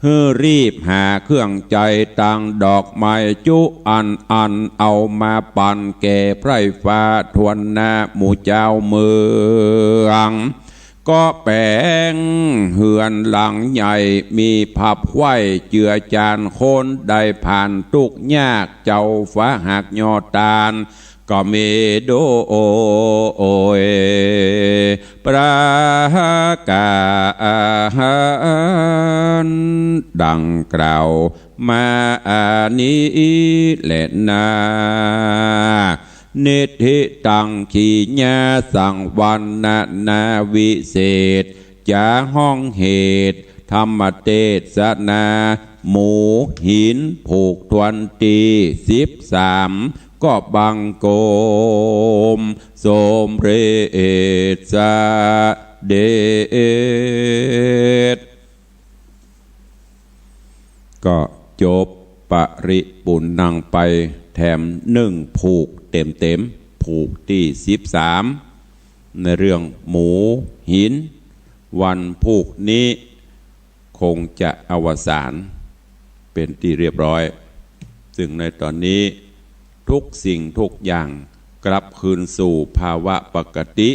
หื้อรีบหาเครื่องใจ๋ตังดอกไม้จุอันอัน เอามาปั๋นแก่พระฟ้าทวนหน้าหมู่เจ้าเมือง ก็แป๋งเฮือนหลังใหญ่มีพับไขว้เจือจาน คนได้ผ่านตุ๊กข์ยาก เจ้าฟ้าหากยอดตาน ก็มีโดยประก๋านดังกล่าวมานี้แลนา นิทธิตัง ขีญาสังวรรณนาวิเศษ จะฮ้องเหตุธรรมเตสนา หมู่หินผูกถ้วนตี้สิบสาม ก็บังคมสมเร็จเสด็จ ก็จบปริปุณณังไปแถมหนึ่งผูกเต็มๆ ผูกตี้สิบสาม ในเรื่องหมู่หิน วันพูกนี้คงจะอวสานเป๋นตี้เรียบร้อย ซึ่งในต๋อนนี้ทุกสิ่งทุกอย่างกลับคืนสู่ภาวะปกติ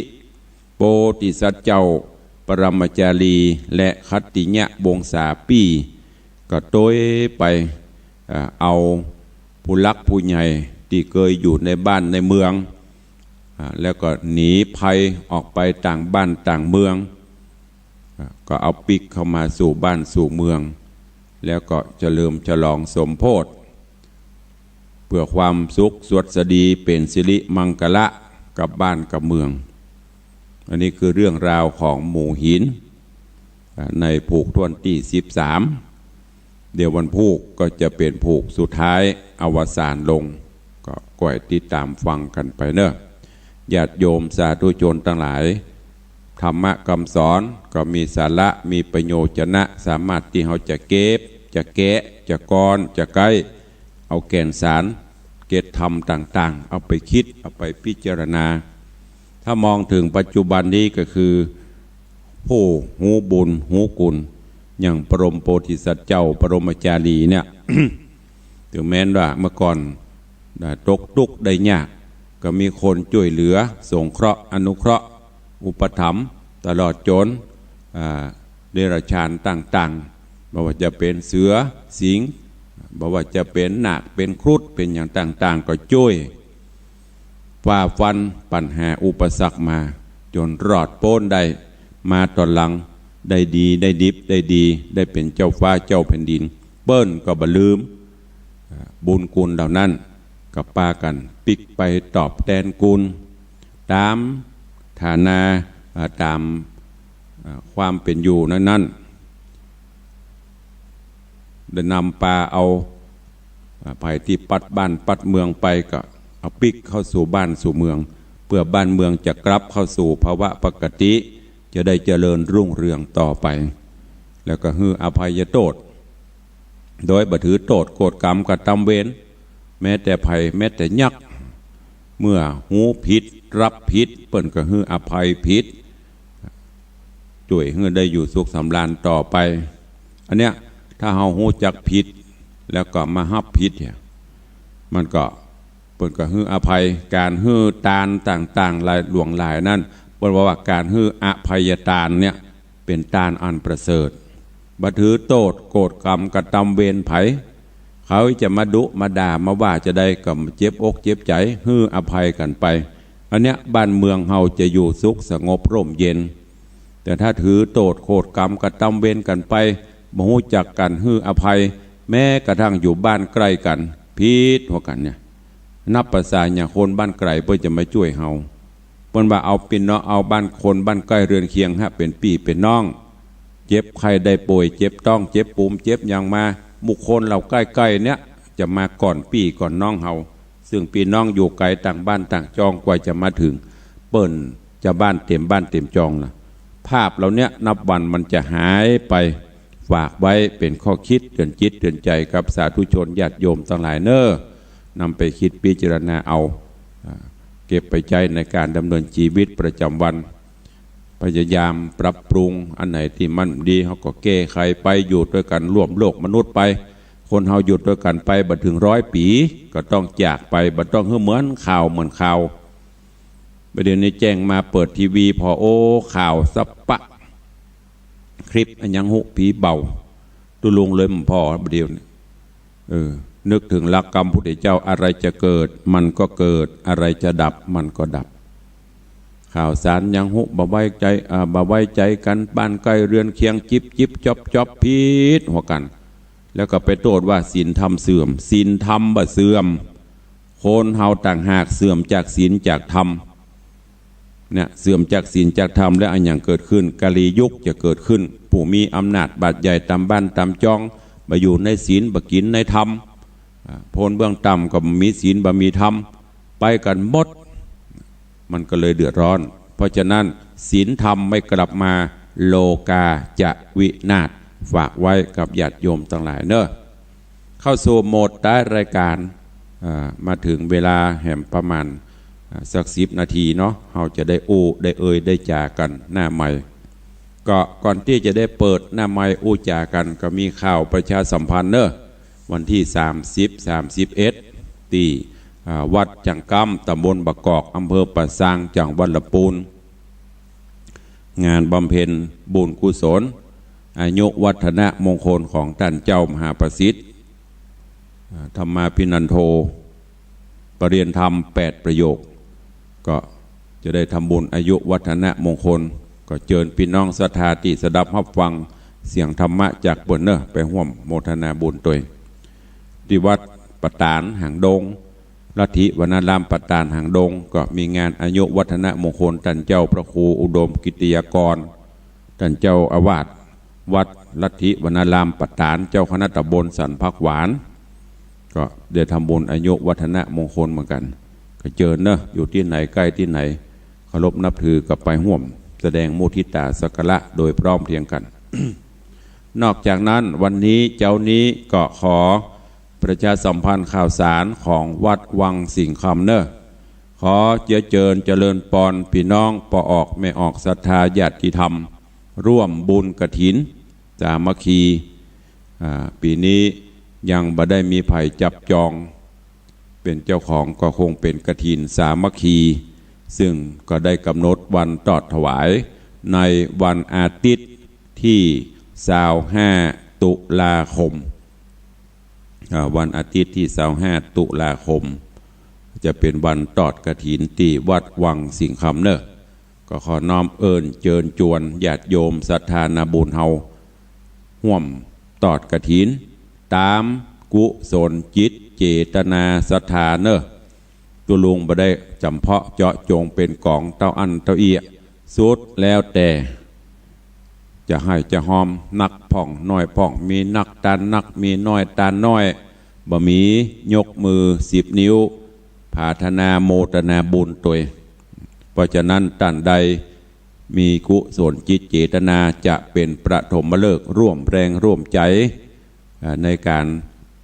โพธิสัตว์เจ้า ปรมาจารี และคัตติยะวงศาปี้ ก็โตยไป เอ่อ เอาผู้หลักผู้ใหญ่ตี้เกยอยู่ในบ้านในเมือง อ่า แล้วก็หนีภัยออกไปต่างบ้านต่างเมือง อ่า ก็เอาปิ๊กเข้ามาสู่บ้านสู่เมือง แล้วก็เฉลิมฉลองสมโภช เพื่อความสุขสวัสดีเป๋นสิริมังคละกับบ้านกับเมือง อันนี้คือเรื่องราวของหมู่หิน อ่า ในผูกถ้วนตี้สิบสาม เดี๋ยววันพูกก็จะเป๋นผูกสุดท้ายอวสานลง ก็ก้อยติดต๋ามฟังกั๋นไปเนาะ ญาติโยมสาธุชนตังหลาย ธรรมะกำสอนก็มีสาระ มีประโยชนะ สามารถตี้เฮาจะเก็บ จะแกะ จะกรอน จะใก๊ เอาแก่นสาร เกตธรรมต่างๆ เอาไปคิด เอาไปพิจารณา ถ้ามองเถิงปัจจุบันนี้ก็คือ ผู้ฮู้บุญฮู้คุณ อย่างบรมโพธิสัตว์เจ้า บรมจารีเนี่ย เถิงแม้นว่าเมื่อก่อน อ่า ตกตุ๊กข์ได้ยาก ก็มีคนจ้วยเหลือ สงเคราะห์ อนุเคราะห์ อุปถัมภ์ ตลอดจ๋น อ่า เดรัจฉานต่างๆ บ่ว่าจะเป๋นเสือ สิงห์ บ่ว่าจะเป๋นนาค เป๋นครุฑ เป๋นหยังต่างๆ ก็จ้วย ฝ่าฟันปัญหาอุปสรรคมา จ๋นรอดป๊นได้ มาต๋อนหลัง ได้ดี ได้ดิบ ได้ดี ได้เป๋นเจ้าฟ้าเจ้าแผ่นดิน เปิ้นก็บ่ลืม อ่า บุญคุณเหล่านั้น ก็ปากั๋นปิ๊กไปตอบแตนคุณ ต๋ามฐานะ อ่า ต๋าม อ่า ความเป๋นอยู่นั้นๆ ได้นำปาเอา อ่า ใผตี้ปัดบ้านปัดเมืองไปก็เอาปิ๊กเข้าสู่บ้านสู่เมือง เปื้อบ้านเมืองจะกลับเข้าสู่ภาวะปกติ จะได้เจริญรุ่งเรืองต่อไป แล้วก็หื้ออภัยโต้ษ โดยบ่ถือโต้ษโกรธกรรมกระตำเวร แม้แต่ใผ แม้แต่ยักษ์ เมื่อฮู้ผิด ฮับผิด เปิ้นก็หื้ออภัยผิด จ้วยหื้อได้อยู่สุขสำราญต่อไป อันเนี้ย ถ้าเฮาฮู้จักผิด แล้วก็มาฮับผิดเนี่ย มันก็ เปิ้นก็หื้ออภัย ก๋านหื้อตานต่างๆ หลายหลวงหลายนั้น เปิ้นว่า ว่าก๋านหื้ออภัยตานเนี่ย เป๋นตานอันประเสริฐ บ่ถือโต้ษโกรธกรรมกระตำเวรใผ เขาจะมาดุมาด่ามาว่าจาใดก็บ่เจ็บอกเจ็บใจ๋ หื้ออภัยกั๋นไป อันเนี้ยบ้านเมืองเฮาจะอยู่สุขสงบร่มเย็น แต่ถ้าถือโต้ษโกรธกรรมกระตำเวรกั๋นไป บ่ฮู้จักกั๋นหื้ออภัย แม้กระทั่งอยู่บ้านใก้กั๋น ผิดหัวกั๋นเนี่ย นับประสาหยังคนบ้านไก๋เปิ้นจะมาจ้วยเฮา เปิ้นว่าเอาปี้น้อง เอาบ้านคนบ้านใก้เฮือนเคียงหาเป๋นปี้เป๋นน้อง เจ็บไข้ได้ป่วย เจ็บต๊อง เจ็บปูม เจ็บหยังมา บุคคลเหล่าใก้ๆ เนี่ย จะมาก่อนปี้ก่อนน้องเฮา ซึ่งปี้น้องอยู่ไก๋ต่างบ้านต่างจองกว่าจะมาเถิง เปิ้นจะบ้านเต็มบ้านเต็มจองละ ภาพเหล่าเนี้ยนับวันมันจะหายไป ฝากไว้เป๋นข้อคิดเตื๋อนจิตเตื๋อนใจ๋กับสาธุชนญาติโยมตังหลายเน่อ นำไปคิดพิจารณาเอา อ่า เก็บไปใจ๊ในก๋านดำเนินจีวิตประจ๋ำวัน พยายามปรับปรุง อันไหนตี้มันดีเฮาก็แก้ไขไป อยู่ตวยกั๋นร่วมโลกมนุษย์ไป คนเฮาอยู่ตวยกั๋นไปบ่เถิงร้อยปี๋ ก็ต้องจากไป บ่ต้องหื้อเหมือนข่าวเหมือนข่าว บ่าเดี่ยวนี้แจ้งมาเปิดทีวีผ่อ โอ้ ข่าวสะปะ คลิปอะหยังฮู้ ผีเบา ตุ๊ลุงเลยบ่ผ่อบ่าเดี่ยวนี้ เออ นึกเถิงหลักกำพุทธเจ้า อะไรจะเกิดมันก็เกิด อะไรจะดับมันก็ดับ ข่าวสารหยังฮู้ บ่ไว้ใจ๋ อ่า บ่ไว้ใจ๋กั๋น บ้านใก้เฮือนเคียง จิ๊บจิ๊บจ๊อบจ๊อบ ผิดหัวกั๋น แล้วก็ไปโต้ษว่าศีลธรรมเสื่อม ศีลธรรมบ่เสื่อม คนเฮาต่างหากเสื่อมจากศีลจากธรรม เนี่ย เสื่อมจากศีลจากธรรมแล้วอะหยังเกิดขึ้น กาลียุคจะเกิดขึ้น ผู้มีอำนาจบาดใหญ่ต๋ามบ้านต๋ามจอง บ่อยู่ในศีล บ่กิ๋นในธรรม อ่า คนเบื้องต่ำก็บ่มีศีลบ่มีธรรม ไปกั๋นหมด มันก็เลยเดือดร้อน เพราะฉะนั้นศีลธรรมไม่กลับมา โลกาจะวินาศ ฝากไว้กับญาติโยมตังหลายเน่อ เข้าสู่โหมดท้ายรายก๋าน อ่า มาเถิงเวลาแหมประมาณ อ่า สักสิบนาทีเนาะ เฮาจะได้อู้ได้เอ่ยได้จ๋ากั๋นหน้าไมค์ ก็ก่อนตี้จะได้เปิดหน้าไมค์อู้จ๋ากั๋น ก็มีข่าวประชาสัมพันธ์เน่อ วันตี้สามสิบ สามสิบเอ็ด ตี้ อ่า วัดจั่งก้ำ ต๋ำบลบ่ากอก อำเภอป่าซาง จังหวัดลำปูน งานบำเพ็ญบุญกุศล อายุวัฒนมงคลของต้านเจ้ามหาประสิทธิ์ อ่า ธรรมาภินันโท ปริญญาธรรมแปดประโยค ก็จะได้ทำบุญอายุวัฒนมงคล ก็เจิญปี้น้องศรัทธาตี้สดับฮับฟังเสียงธรรมะจากเปิ้นเน่อ ไปฮ่วมโมทนาบุญตวย ตี้วัดป่าตาดหางดง ลัทธิวนารามป่าตาดหางดง ก็มีงานอายุวัฒนมงคลต้านเจ้าพระครูอุดมกิตติยากร ต้านเจ้าอาวาสวัดลัทธิวนารามป่าตาด เจ้าคณะต๋ำบลสันผักหวาน ก็ได้ทำบุญอายุวัฒนมงคลเหมือนกั๋น ก็เจิญเน่อ อยู่ตี้ไหนใก้ตี้ไหน เคารพนับถือก็ไปฮ่วม แสดงมุทิตาสักการะโดยพร้อมเพรียงกั๋น นอกจากนั้นวันนี้เจ๊านี้ก็ขอประชาสัมพันธ์ข่าวสารของวัดวังสิงห์คำเน่อ ขอเจื้อเจิญเจริญปอน ปี้น้องป้อออกแม่ออกศรัทธาญาติธรรม ร่วมบุญกฐินสามัคคี อ่า ปี๋นี้ยังบ่ได้มีใผจับจอง เป๋นเจ้าของก็คงเป๋นกฐินสามัคคี ซึ่งก็ได้กำหนดวันตอดถวายในวันอาทิตย์ตี้ซาวห้าตุลาคม อ่า วันอาทิตย์ตี้ซาวห้าตุลาคม จะเป๋นวันตอดกฐินตี้วัดวังสิงห์คำเน่อ ก็ขอน้อมเอิ้นเจิญจวนญาติโยมศรัทธานาบุญเฮา ฮ่วมตอดกฐิน ต๋ามกุศลจิตเจตนาศรัทธาเน่อ ตุ๊ลุงบ่ได้จ๋ำเพาะเจาะจงเป๋นก๋องเต้าอั้นเต้าอี้ สุดแล้วแต่ จะให้จะฮอม นักพ่องน้อยพ่อง มีนักตานนัก มีน้อยตานน้อย บ่มี ยกมือสิบนิ้ว ผาถนาโมทนาบุญตวย เพราะฉะนั้นต้านใดมีกุศลจิตเจตนาจะเป๋นปฐมฤกษ์ร่วมแรงร่วมใจ๋ อ่า ในก๋าน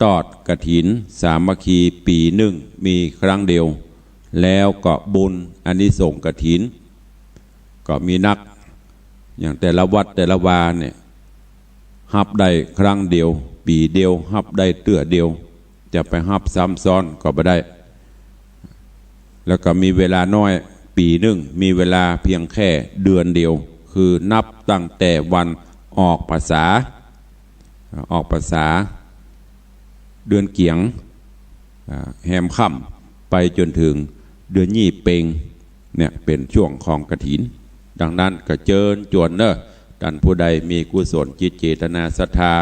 ตอดกฐินสามัคคีปี๋นึ่งมีครั้งเดียว แล้วก็บุญอานิสงส์กฐิน ก็มีนัก อย่างแต่ละวัดแต่ละวาเนี่ย ฮับได้ครั้งเดียว ปี๋เดียว ฮับได้เตื้อเดียว จะไปฮับซ้ำซ้อนก็บ่ได้ แล้วก็มีเวลาน้อย ปี๋นึ่งมีเวลาเพียงแค่เดือนเดียว คือนับตั้งแต่วันออกพรรษา ออกพรรษา เดือนเกี๋ยง อ่า แฮมค่ำ ไปจ๋นเถิงเดือนยี่เป็ง เนี่ยเป๋นช่วงของกฐิน ดังนั้นก็เจิญจวนเน่อ ต้านผู้ใดมีกุศลจิตเจตนาศรัทธา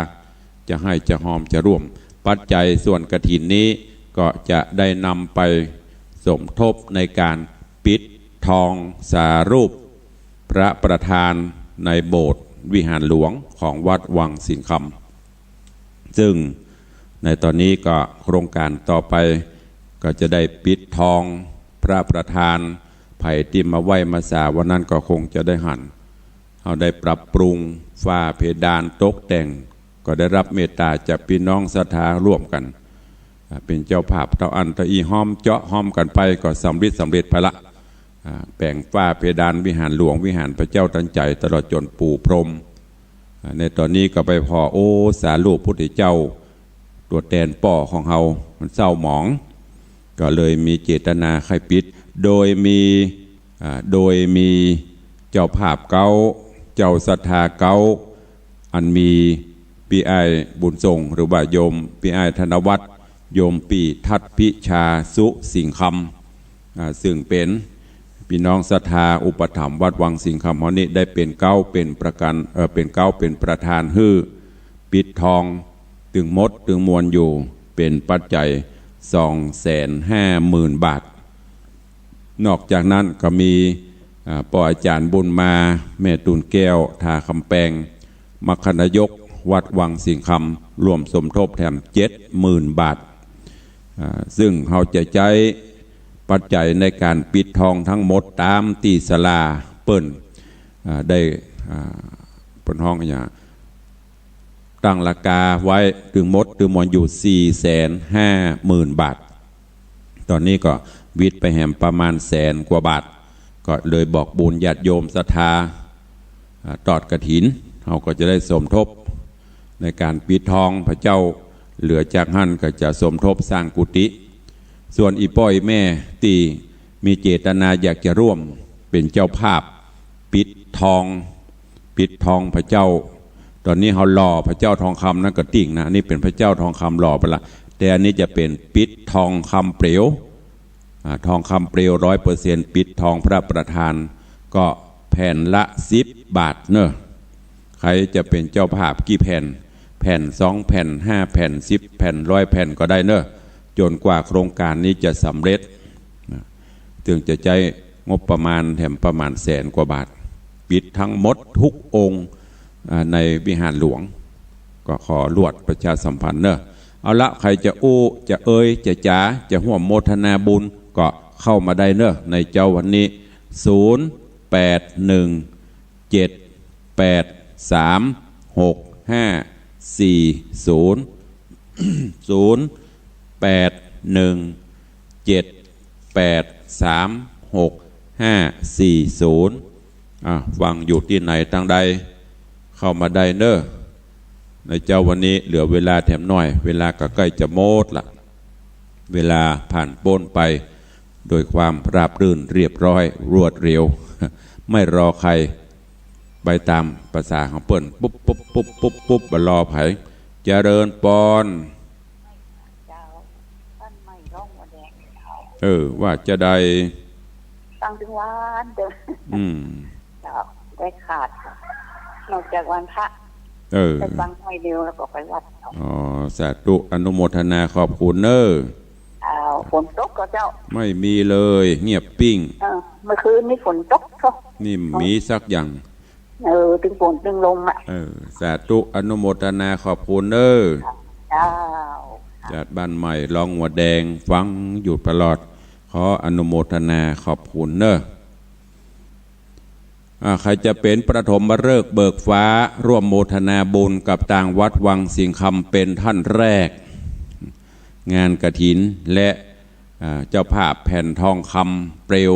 จะให้จะฮอมจะร่วม ปัจจัยส่วนกฐินนี้ก็จะได้นำไปสมทบในก๋านปิดทองสารูปพระประธานในโบสถ์วิหารหลวงของวัดวังสิงห์คำ ซึ่งในต๋อนนี้ก็โครงก๋านต่อไปก็จะได้ปิดทองพระประธาน ใผตี้มาไหว้มาสาวันนั้นก็คงจะได้หัน เฮาได้ปรับปรุงฝ้าเพดานตกแต่ง ก็ได้รับเมตต๋าจากปี้น้องศรัทธาร่วมกั๋น อ่า เป๋นเจ้าภาพเต้าอั้นเต้าอี้ ฮอมเจาะฮอมกั๋นไปก็สำริดสำเร็จไปละ อ่า แป๋งฝ้าเพดานวิหารหลวง วิหารพระเจ้าตันใจ๋ ตลอดจ๋นปูพรม อ่า ในต๋อนนี้ก็ไปผ่อ โอ้ สารูปพุทธเจ้า ตั๋วแตนป้อของเฮามันเศร้าหมอง ก็เลยมีเจตนาใค่ปิด โดยมี อ่า โดยมีเจ้าภาพเก๊า เจ้าศรัทธาเก๊า อันมีปี้อ้ายบุญส่ง หรือว่าโยมปี้อ้ายธนวัฒน์ โยมปี้ทัดพิชาสุสิงห์คำ อ่า ซึ่งเป๋นปี้น้องศรัทธาอุปถัมภ์วัดวังสิงห์คำเฮานี้ ได้เป๋นเก๊าเป๋นประกัน เอ่อ เป๋นเก๊าเป๋นประธานหื้อปิดทอง ตึงหมดตึงมวลอยู่ เป๋นปัจจัยสองแสนห้าหมื่นบาท นอกจากนั้นก็มี อ่า ป้ออาจ๋ารย์บุญมา แม่ตูนแก้ว ท่าคำแปง มรรคนายกวัดวังสิงห์คำ ร่วมสมทบแถมเจ็ดหมื่นบาท อ่า ซึ่งเฮาจะใจ๊ปัจจัยในก๋านปิดทองตึงหมดต๋ามตี้ศาลาเปิ้น อ่า ได้ อ่า เปิ้นฮ้องอะหยัง ตั้งราคาไว้ตึงหมดตึงมวลอยู่สี่แสนห้าหมื่นบาท ต๋อนนี้ก็หวิดไปแหมประมาณแสนกว่าบาท ก็เลยบอกบุญญาติโยมศรัทธา อ่า ตอดกฐิน เฮาก็จะได้สมทบในก๋านปิดทองพระเจ้า เหลือจากหั้นก็จะสมทบสร้างกุฏิ ส่วนอี่ป้ออี่แม่ตี้มีเจตนาอยากจะร่วมเป๋นเจ้าภาพปิดทอง ปิดทองพระเจ้า ต๋อนนี้เฮาหล่อพระเจ้าทองคำนั้นก็จริงนะ อันนี้เป๋นพระเจ้าทองคำหล่อไปละ แต่อันนี้จะเป๋นปิดทองคำเปลว อ่า ทองคำเปลวร้อยเปอร์เซ็นต์ ปิดทองพระประธาน ก็แผ่นละสิบบาทเน่อ ใผจะเป๋นเจ้าภาพกี่แผ่น แผ่นสองแผ่น ห้าแผ่น สิบแผ่น ร้อยแผ่นก็ได้เน่อ จ๋นกว่าโครงก๋านนี้จะสำเร็จนะ ตึงจะใจ๊งบประมาณแถมประมาณแสนกว่าบาท ปิดตึงหมดกู้องค์ อ่า ในวิหารหลวง ก็ขอลวดประชาสัมพันธ์เน่อ เอาละ ใผจะอู้ จะเอย จะจ๋า จะฮ่วมโมทนาบุญ ก็เข้ามาได้เน่อ ในเจ๊าวันนี้ ศูนย์แปดหนึ่งเจ็ดแปดสามหกห้าสี่ศูนย์ ศูนย์แปดหนึ่งเจ็ด แปดสามหกห้าสี่ศูนย์ อ่ะ ฟังอยู่ตี้ไหนตางใด เข้ามาได้เน้อ ในเจ๊าวันนี้เหลือเวลาแถมหน้อย เวลาก็ใก้จะหมดละ เวลาผ่านป๊นไปโดยความราบรื่นเรียบร้อยรวดเร็ว ไม่รอใคร ไปต๋ามประสาของเปิ้น ปุ๊บ ปุ๊บ ปุ๊บ ปุ๊บ ปุ๊บ บ่รอใผ เจริญปอน เจ้า บ้านใหม่ร่องหัวแดง เออ ว่าจะใด ฟังตึงวันเด้อ อืม เจ้า ได้ขาด นอกจากวันพระ เออ ได้ฟังหน่อยเดียวแล้วก็ไปวัด อ๋อ สาธุ อนุโมทนาขอบคุณเน้อ อ้าว ฝนตกก่อเจ้า ไม่มีเลย เงียบปิ้ง เออ เมื่อคืนนี้ฝนตกเนาะ นี่มีสักอย่าง เออ ตึงฝนตึงลมอะ เออ สาธุ อนุโมทนาขอบคุณเน้อ เจ้า จากบ้านใหม่ร่องหัวแดง ฟังอยู่ตลอด ขออนุโมทนาขอบคุณเน้อ อ่า ใผจะเป๋นปฐมฤกษ์เบิกฟ้า ร่วมโมทนาบุญกับตางวัดวังสิงห์คำเป๋นต้านแรก งานกฐินและ อ่า เจ้าภาพแผ่นทองคำเปลว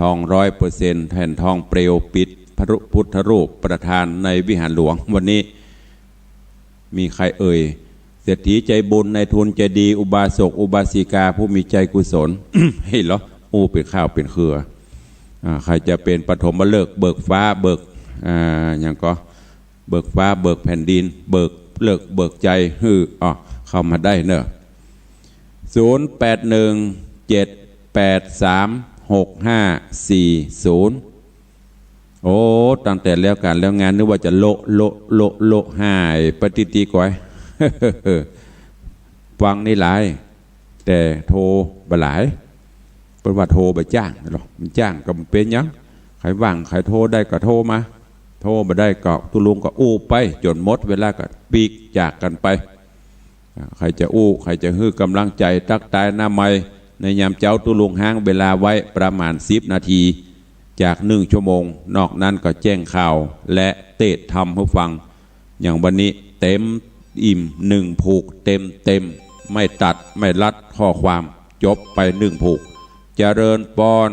ทองร้อยเปอร์เซ็นต์ แผ่นทองเปลวปิดพระพุทธรูปประธานในวิหารหลวง วันนี้ มีใครเอ่ย เศรษฐีใจบุญ นายทุนใจดี อุบาสก อุบาสิกา ผู้มีใจกุศล เฮ้ยเหรอ อู้เป๋นข้าวเป๋นเครือ อ่า ใผจะเป๋นปฐมฤกษ์เบิกฟ้า เบิก อ่า หยังก่อ เบิกฟ้า เบิกแผ่นดิน เบิกฤกษ์ เบิกใจ หื้อ อ้อ เข้ามาได้เน้อ ศูนย์แปดหนึ่งเจ็ดแปดสามหกห้าสี่ศูนย์ โอ้ ตั้งแต่แล้วก๋านแล้วงาน นึกว่าจะโละ โละ โละ โละ หายไปตี้ๆ ก๋อย ฟังนี่หลาย แต่โทรบ่หลาย เปิ้นว่าโทรบ่จ้างหรอก มันจ้างก็บ่เป๋นหยัง ใผว่าง ใผโทรได้ก็โทรมา โทรบ่ได้ก็ตุ๊ลุงก็อู้ไป จ๋นหมดเวลาก็ปลีกจากกั๋นไป อ่า ใผจะอู้ ใผจะหื้อก๋ำลังใจ๋ ตั๊กตายหน้าใหม่ ในยามเจ๊าตุ๊ลุงฮ้างเวลาไว้ประมาณสิบนาที จากหนึ่งชั่วโมง นอกนั้นก็แจ้งข่าวและเตสน์ธรรมหื้อฟัง อย่างวันนี้เต็มอิ่มหนึ่งผูกเต็มๆ ไม่ตัดไม่ลัดข้อความ จบไปหนึ่งผูก เจริญปอน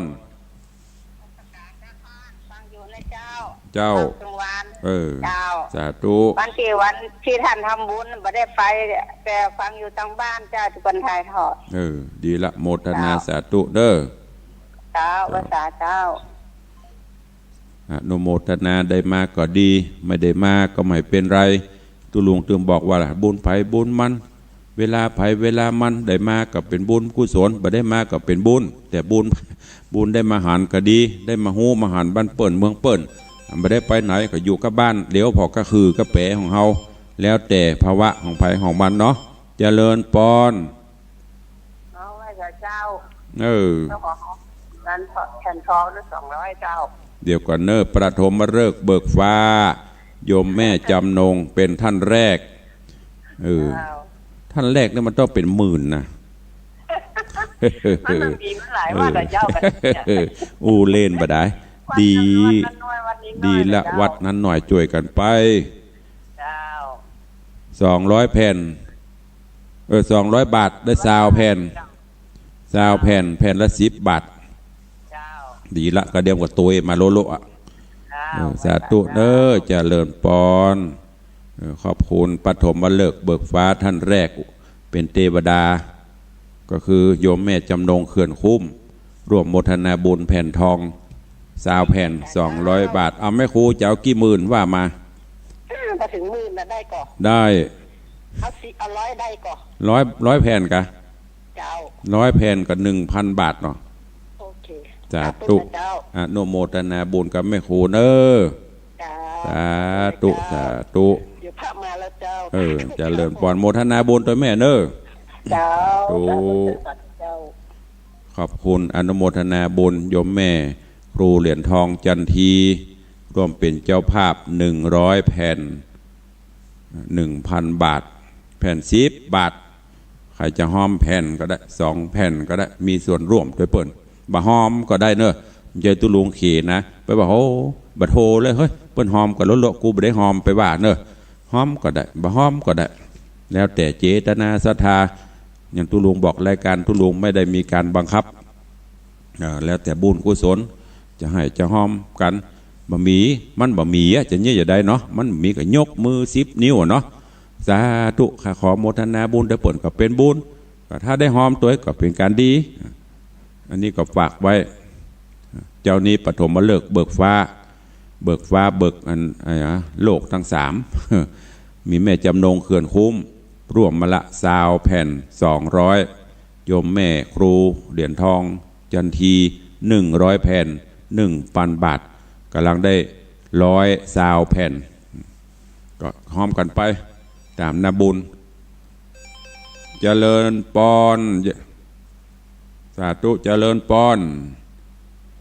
ฟังอยู่นะเจ้า เจ้า ฟังตึงวัน เออ เจ้า สาธุ วันตี้ วันตี้ต้านทำบุญบ่ได้ไป แต่ฟังอยู่ตางบ้านเจ้า ตี้เปิ้นถ่ายทอด เออ ดีละ โมทนา เจ้า สาธุเน้อ เจ้า เจ้า ภาษาเจ้า อนุโมทนา ได้มาก็ดี ไม่ได้มาก็ไม่เป๋นไร ตุ๊ลุงตึงบอกว่าล่ะ บุญใผบุญมัน เวลาใผเวลามัน ได้มาก็เป๋นบุญกุศล บ่ได้มาก็เป๋นบุญ แต่บุญ บุญได้มาหันก็ดี ได้มาฮู้มาหันบ้านเปิ้นเมืองเปิ้น บ่ได้ไปไหนก็อยู่กับบ้าน เหลียวผ่อกับขื่อกับแป๋ของเฮา แล้วแต่ภาวะของใผของมันเนาะ เจริญปอน เอาไว้กับเจ้า เออ เจ้าของนั้นแผ่นทองด้วยสองร้อยเจ้า เดี๋ยวก่อนเน้อ ปฐมฤกษ์เบิกฟ้า โยมแม่จำนงเป๋นต้านแรก เออ เจ้า ต้านแรกนี่มันต้องเป๋นหมื่นนะ มันต้องมีมาหลายวัดแล้วเจ้า กันเนี่ย อู้เล่นบ่ได้ วัดนั้นน้อย วัดนี้น้อย ดีละ เจ้า วัดนั้นน้อย จ้วยกั๋นไป เจ้า สองร้อยแผ่น เออ สองร้อยบาท ได้ซาวแผ่น ซาวแผ่น แผ่นละสิบบาท เจ้า ดีละ กระเดียมกับตวยมาโละๆ อะ เจ้า เออ สาธุเน้อ เจริญปอน เออ ขอบคุณปฐมฤกษ์เบิกฟ้าต้านแรก เป๋นเตวดา ก็คือโยมแม่จำนงเขื่อนคุ้ม ร่วมโมทนาบุญแผ่นทอง ซาวแผ่น สองร้อยบาท เอาแม่ครูจะเอากี่หมื่นว่ามา ถ้าบ่เถิงหมื่นน่ะได้ก่อ ได้ เอาสิ เอาร้อยได้ก่อ ร้อย ร้อยแผ่นกะ เจ้า ร้อยแผ่นก็หนึ่งพันบาทเนาะ โอเค สาธุ สาธุนะเจ้า อนุโมทนาบุญกับแม่ครูเน้อ เจ้า สาธุ เจ้า สาธุ เดี๋ยวพระมาแล้วเจ้า เออ เจริญปอน โมทนาบุญตวยแม่เน้อ เจ้า สาธุ สาธุเจ้า ขอบคุณ อนุโมทนาบุญโยมแม่ครูเหรียญทองจันที ร่วมเป๋นเจ้าภาพหนึ่งร้อยแผ่น หนึ่งพันบาท แผ่นสิบบาท ใผจะฮอมแผ่นก็ได้ สองแผ่นก็ได้ มีส่วนร่วมตวยเปิ้น บ่ฮอมก็ได้เน้อ บ่ใจ้ตุ๊ลุงเขนะ ไปว่า โอ้ บ่โทรเลย เฮ้ย เปิ้นฮอมก็โละๆ กูบ่ได้ฮอม ไปว่าเน้อ ฮอมก็ได้ บ่ฮอมก็ได้ แล้วแต่เจตนาศรัทธา อย่างตุ๊ลุงบอกรายการตุ๊ลุงไม่ได้มีการบังคับ เอ่อ แล้วแต่บุญกุศล จะให้จะฮอมกั๋น บ่มี มันบ่มีอะ จะเยียะจะใดเนาะ มันมีก็ยกมือสิบนิ้วอะเนาะ สาธุ ข้าขอโมทนาบุญเต๊อะ เปิ้นก็เป๋นบุญ ก็ถ้าได้ฮอมตวยก็เป๋นก๋านดี อันนี้ก็ฝากไว้ เจ๊านี้ปฐมฤกษ์เบิกฟ้า เบิกฟ้าเบิกอัน อะไรนะ โลกตังสาม มีแม่จำนงเขื่อนคุ้ม ร่วมมาละซาวแผ่น สองร้อย โยมแม่ครูเหรียญทองจันที หนึ่งร้อย แผ่น หนึ่งปันบาท ก่ำลังได้ร้อยซาวแผ่น ก็ฮอมกั๋นไปต๋ามนาบุญ เจริญปอน สาธุ เจริญปอน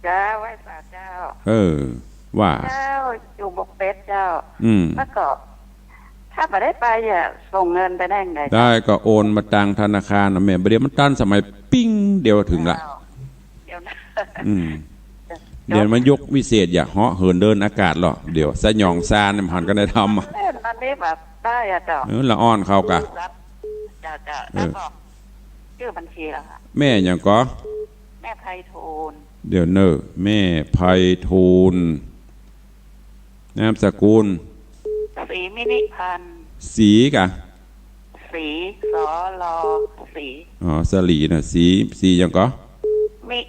เจ้า ไหว้สาเจ้า เออ ว่า เจ้า อยู่บวกเป็ดเจ้า อืม แล้วก็ ถ้าบ่ได้ไปอะ ส่งเงินไปได้ไงเจ้า ได้ ก็โอนมาตางธนาคารน่ะแม่ บ่าเดี่ยวมันตันสมัย ปิ้ง เดียวเถิงละ เจ้า เดี๋ยวนะ อืม เดี๋ยวมันยุควิเศษ อย่าเหาะเหินเดินอากาศหรอก เดี๋ยวสยองซานเนี่ยมันหันก็ได้ทำอะ เออ อันนี้แบบได้อะเจ้า เออ ละอ่อนเขากะ เจ้า เจ้า เออ แล้วก็ ชื่อบัญชีแล้วค่ะ แม่หยังก่อ แม่ไพฑูรย์ เดี๋ยวเน่อ แม่ไพฑูรย์ นามสกุล ศรีมินิพันธ์ ศรีกะ ศรี ส ร ศรี อ๋อ สลีนะ ศรี ศรีหยังก่อ มิ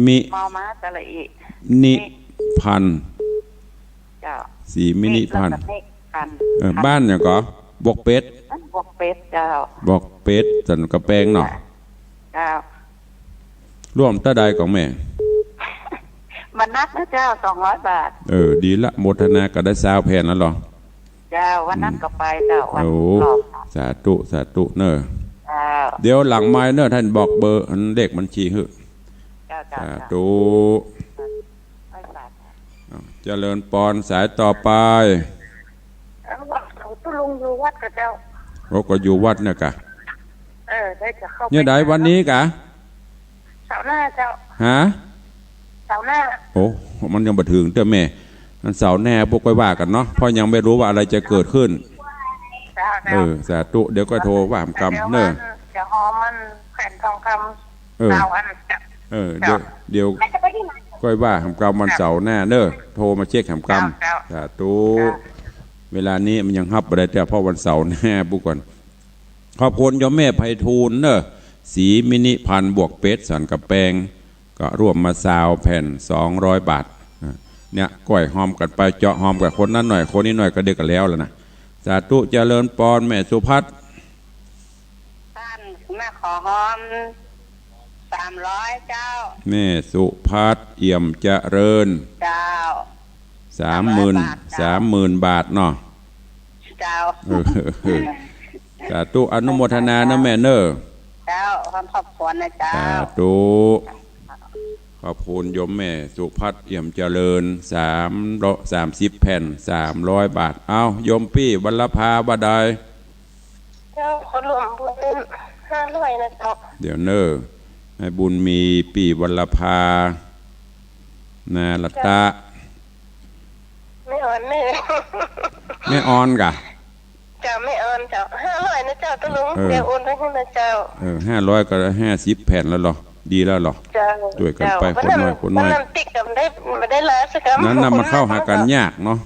มิ มอม้าสระอิ นิ นิ พันธ์ เจ้า ศรีมินิพันธ์ มิ แล้วก็นิพันธ์ เออ บ้านหยังก่อ บวกเป็ด บวกเป็ดเจ้า บวกเป็ดสันกำแปงเนาะ เจ้า ร่วมเต้าใดของแม่ มันนักนะเจ้า สองร้อยบาท เออ ดีละ โมทนาก็ได้ซาวแผ่นแล้วเหรอ เจ้า วันนั้นก็ไปเจ้า วัน โอ้ รอบ สาธุ สาธุเน่อ เจ้า เดี๋ยวหลังไมค์เน่อ ต้านบอกเบอร์ อันเลขบัญชีหื้อ เจ้า เจ้า สาธุ เจ้า ไหว้สา อ้าว เจริญปอน สายต่อไป เอ้า ตุ๊ลุงอยู่วัดกะเจ้า โอ้ ก็อยู่วัดเนี่ยกะ เออ ได้จะเข้าไป เนี่ยใดวันนี้กะ เสาร์หน้าเจ้า ฮะ เสาร์หน้า โอ้ มันยังบ่เถิงเตื้อแม่ มันเสาร์หน้า พวกก้อยว่ากั๋นเนาะ เพราะยังไม่รู้ว่าอะไรจะเกิดขึ้น เจ้า เจ้า เออ สาธุ เดี๋ยวก้อยโทรว่าหำกำเน่อ เดี๋ยวฮอมมันแผ่นทองคำ เออ เสาร์อันเจ้า เออ เดี๋ยว เดี๋ยว แม่จะไปที่ไหน ก้อยว่าหำกำวันเสาร์หน้าเน่อ โทรมาเช็คหำกำ เจ้า เจ้า สาธุ เจ้า เวลานี้มันยังฮับบ่ได้เตื้อ เพราะวันเสาร์หน้า บุกก่อน ขอบคุณโยมแม่ไพฑูรย์เน่อ ศรีมินิพันธ์ บวกเป็ดสันกำแปง ก็ร่วมมาซาวแผ่น สองร้อยบาท อ่ะ เนี่ย ก้อยฮอมกั๋นไป เจาะฮอมกับคนนั้นหน่อย คนนี้หน่อย ก็เดี๋ยวก็แล้วแล้วนะ สาธุ เจริญปอน แม่สุภัทร ต้านมาขอฮอม สามร้อยเจ้า แม่สุภัทร เอี่ยมเจริญ เจ้า สามหมื่น สามร้อยบาทเจ้า สามหมื่นบาทเนาะ เจ้า เออ สาธุ อนุโมทนานะแม่เน่อ เจ้า ความขอบคุณนะเจ้า สาธุ ขอบคุณโยมแม่สุภัทร เอี่ยมเจริญ สามร้อย สามสิบแผ่น สามร้อยบาท เอ้า โยมปี้วัลลภาว่าใด เจ้า ขอร่วมบุญห้าร้อยนะเจ้า เดี๋ยวเน่อ แม่บุญมี ปี้วัลลภา นารัตตะ แม่ออนเน่อ แม่ออนกะ เจ้า แม่ออนเจ้า ห้าร้อยนะเจ้า ตุ๊ลุง เออ เดี๋ยวโอนไปหื้อนะเจ้า เออ ห้าร้อยก็ได้ห้าสิบแผ่นแล้วเหรอ ดีแล้วเหรอ เจ้า ช่วยกั๋นไป เจ้า คนน้อย คนน้อย วันนั้นติ๊กก็บ่ได้ บ่ได้ลาสักกำ นั้นน่ะ มันเข้าหากั๋นยากเนาะ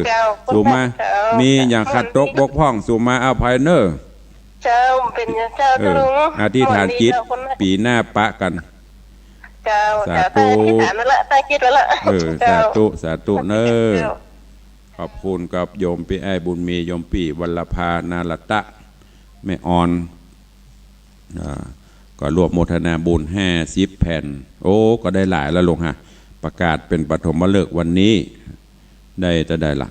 เจ้า สูมา เจ้า มีอย่างขาดตกบกพร่อง สูมาอภัยเน่อ เจ้า เป๋นอย่างเจ้า เออ ตุ๊ลุง อธิษฐานจิต หมดดีเจ้า คนน้อย ปี๋หน้าปะกั๋น เจ้า สาธุ เจ้า ตั้งอธิษฐานไว้ละ ตั้งจิตไว้ละ เออ เจ้า สาธุ สาธุเน่อ เจ้า ขอบคุณกับโยมปี้อ้ายบุญมี โยมปี้วัลลภา นารัตตะ แม่ออน อ่า ก็ร่วมโมทนาบุญห้าสิบแผ่น โอ้ ก็ได้หลายแล้วลุงฮะ ประกาศเป๋นปฐมฤกษ์วันนี้ ได้เต้าใดล่ะ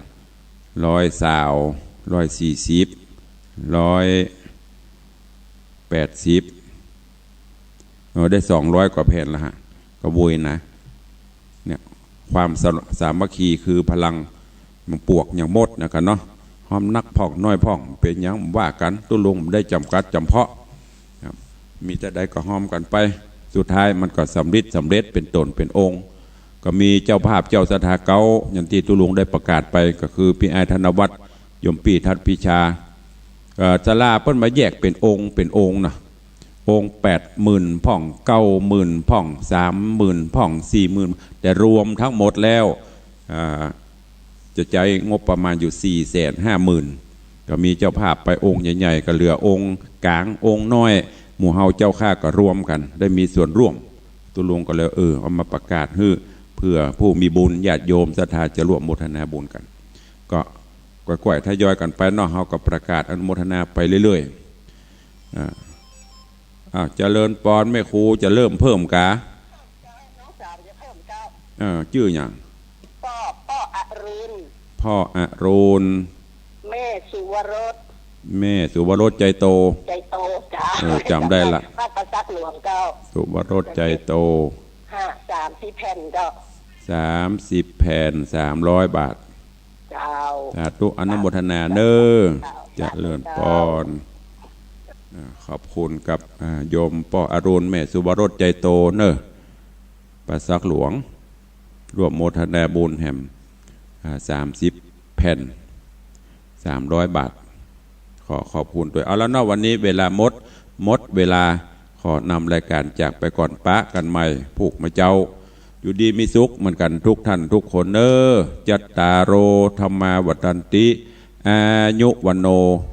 ร้อยซาว ร้อยสี่สิบ ร้อยแปดสิบ เออ ได้สองร้อยกว่าแผ่นแล้วฮะ ก็โวยนะ เนี่ย ความสา สามัคคีคือพลัง มันปวกอย่างหมดนะกั๋นเนาะ ฮอมนักพ่องน้อยพ่อง เป๋นหยังว่ากั๋น ตุ๊ลุงบ่ได้จ๋ำกัดจ๋ำเพาะ ครับ มีเต้าใดก็ฮอมกั๋นไป สุดท้ายมันก็สำริดสำเร็จเป๋นต๋นเป๋นองค์ ก็มีเจ้าภาพเจ้าศรัทธาเก๊า อย่างตี้ตุ๊ลุงได้ประกาศไป ก็คือปี้อ้ายธนวัฒน์ โยมปี้ทัดพิชา เอ่อ ศาลาเปิ้นมาแยกเป๋นองค์เป๋นองค์นะ องค์แปดหมื่นพ่อง เก้าหมื่นพ่อง สามหมื่นพ่อง สี่หมื่น แต่รวมทั้งหมดแล้ว อ่า จะใจ๊งบประมาณอยู่ สี่แสนห้าหมื่น ก็มีเจ้าภาพไปองค์ใหญ่ๆ ก็เหลือองค์ก๋าง องค์น้อย หมู่เฮาเจ้าข้าก็รวมกั๋น ได้มีส่วนร่วม ตุ๊ลุงก็เลย เออ เอามาประกาศหื้อ เผื่อผู้มีบุญ ญาติโยมศรัทธาจะร่วมโมทนาบุญกั๋น ก็ก้อยๆ ทยอยกั๋นไปเนาะ เฮาก็ประกาศอนุโมทนาไปเรื่อยๆ อ่า อ้าว เจริญปอน แม่ครูจะเริ่มเพิ่มกา น้องสาวจะเพิ่มเจ้า เออ จื้อหยัง ป้อ ป้ออรุณ ป้ออรุณ แม่สุวรส แม่สุวรส ใจ๋โต ใจ๋โตเจ้า เออ จ๋ำได้ละ บ้านป่าสักหลวงเจ้า สุวรส ใจ๋โต ห้า สามสิบแผ่นเจ้า สามสิบแผ่น สามร้อยบาท เจ้า สาธุ อนุโมทนาเน้อ เจ้า เจริญปอน อ่า ขอบคุณกับ อ่า โยมป้ออรุณ แม่สุวรส ใจ๋โตเน้อ ป่าสักหลวง ร่วมโมทนาบุญแหม อ่า สามสิบแผ่น สามร้อยบาท ขอขอบคุณตวย เอาละเนาะ วันนี้เวลาหมด หมดเวลา ขอนำรายการจากไปก่อน ปะกั๋นใหม่พูกเมื่อเจ๊า อยู่ดีมีสุขเหมือนกั๋นทุกท่านทุกคนเน้อ จัตตาโร ธัมมา วัฑฒันติ อายุ วัณโณ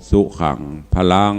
สุขัง พลัง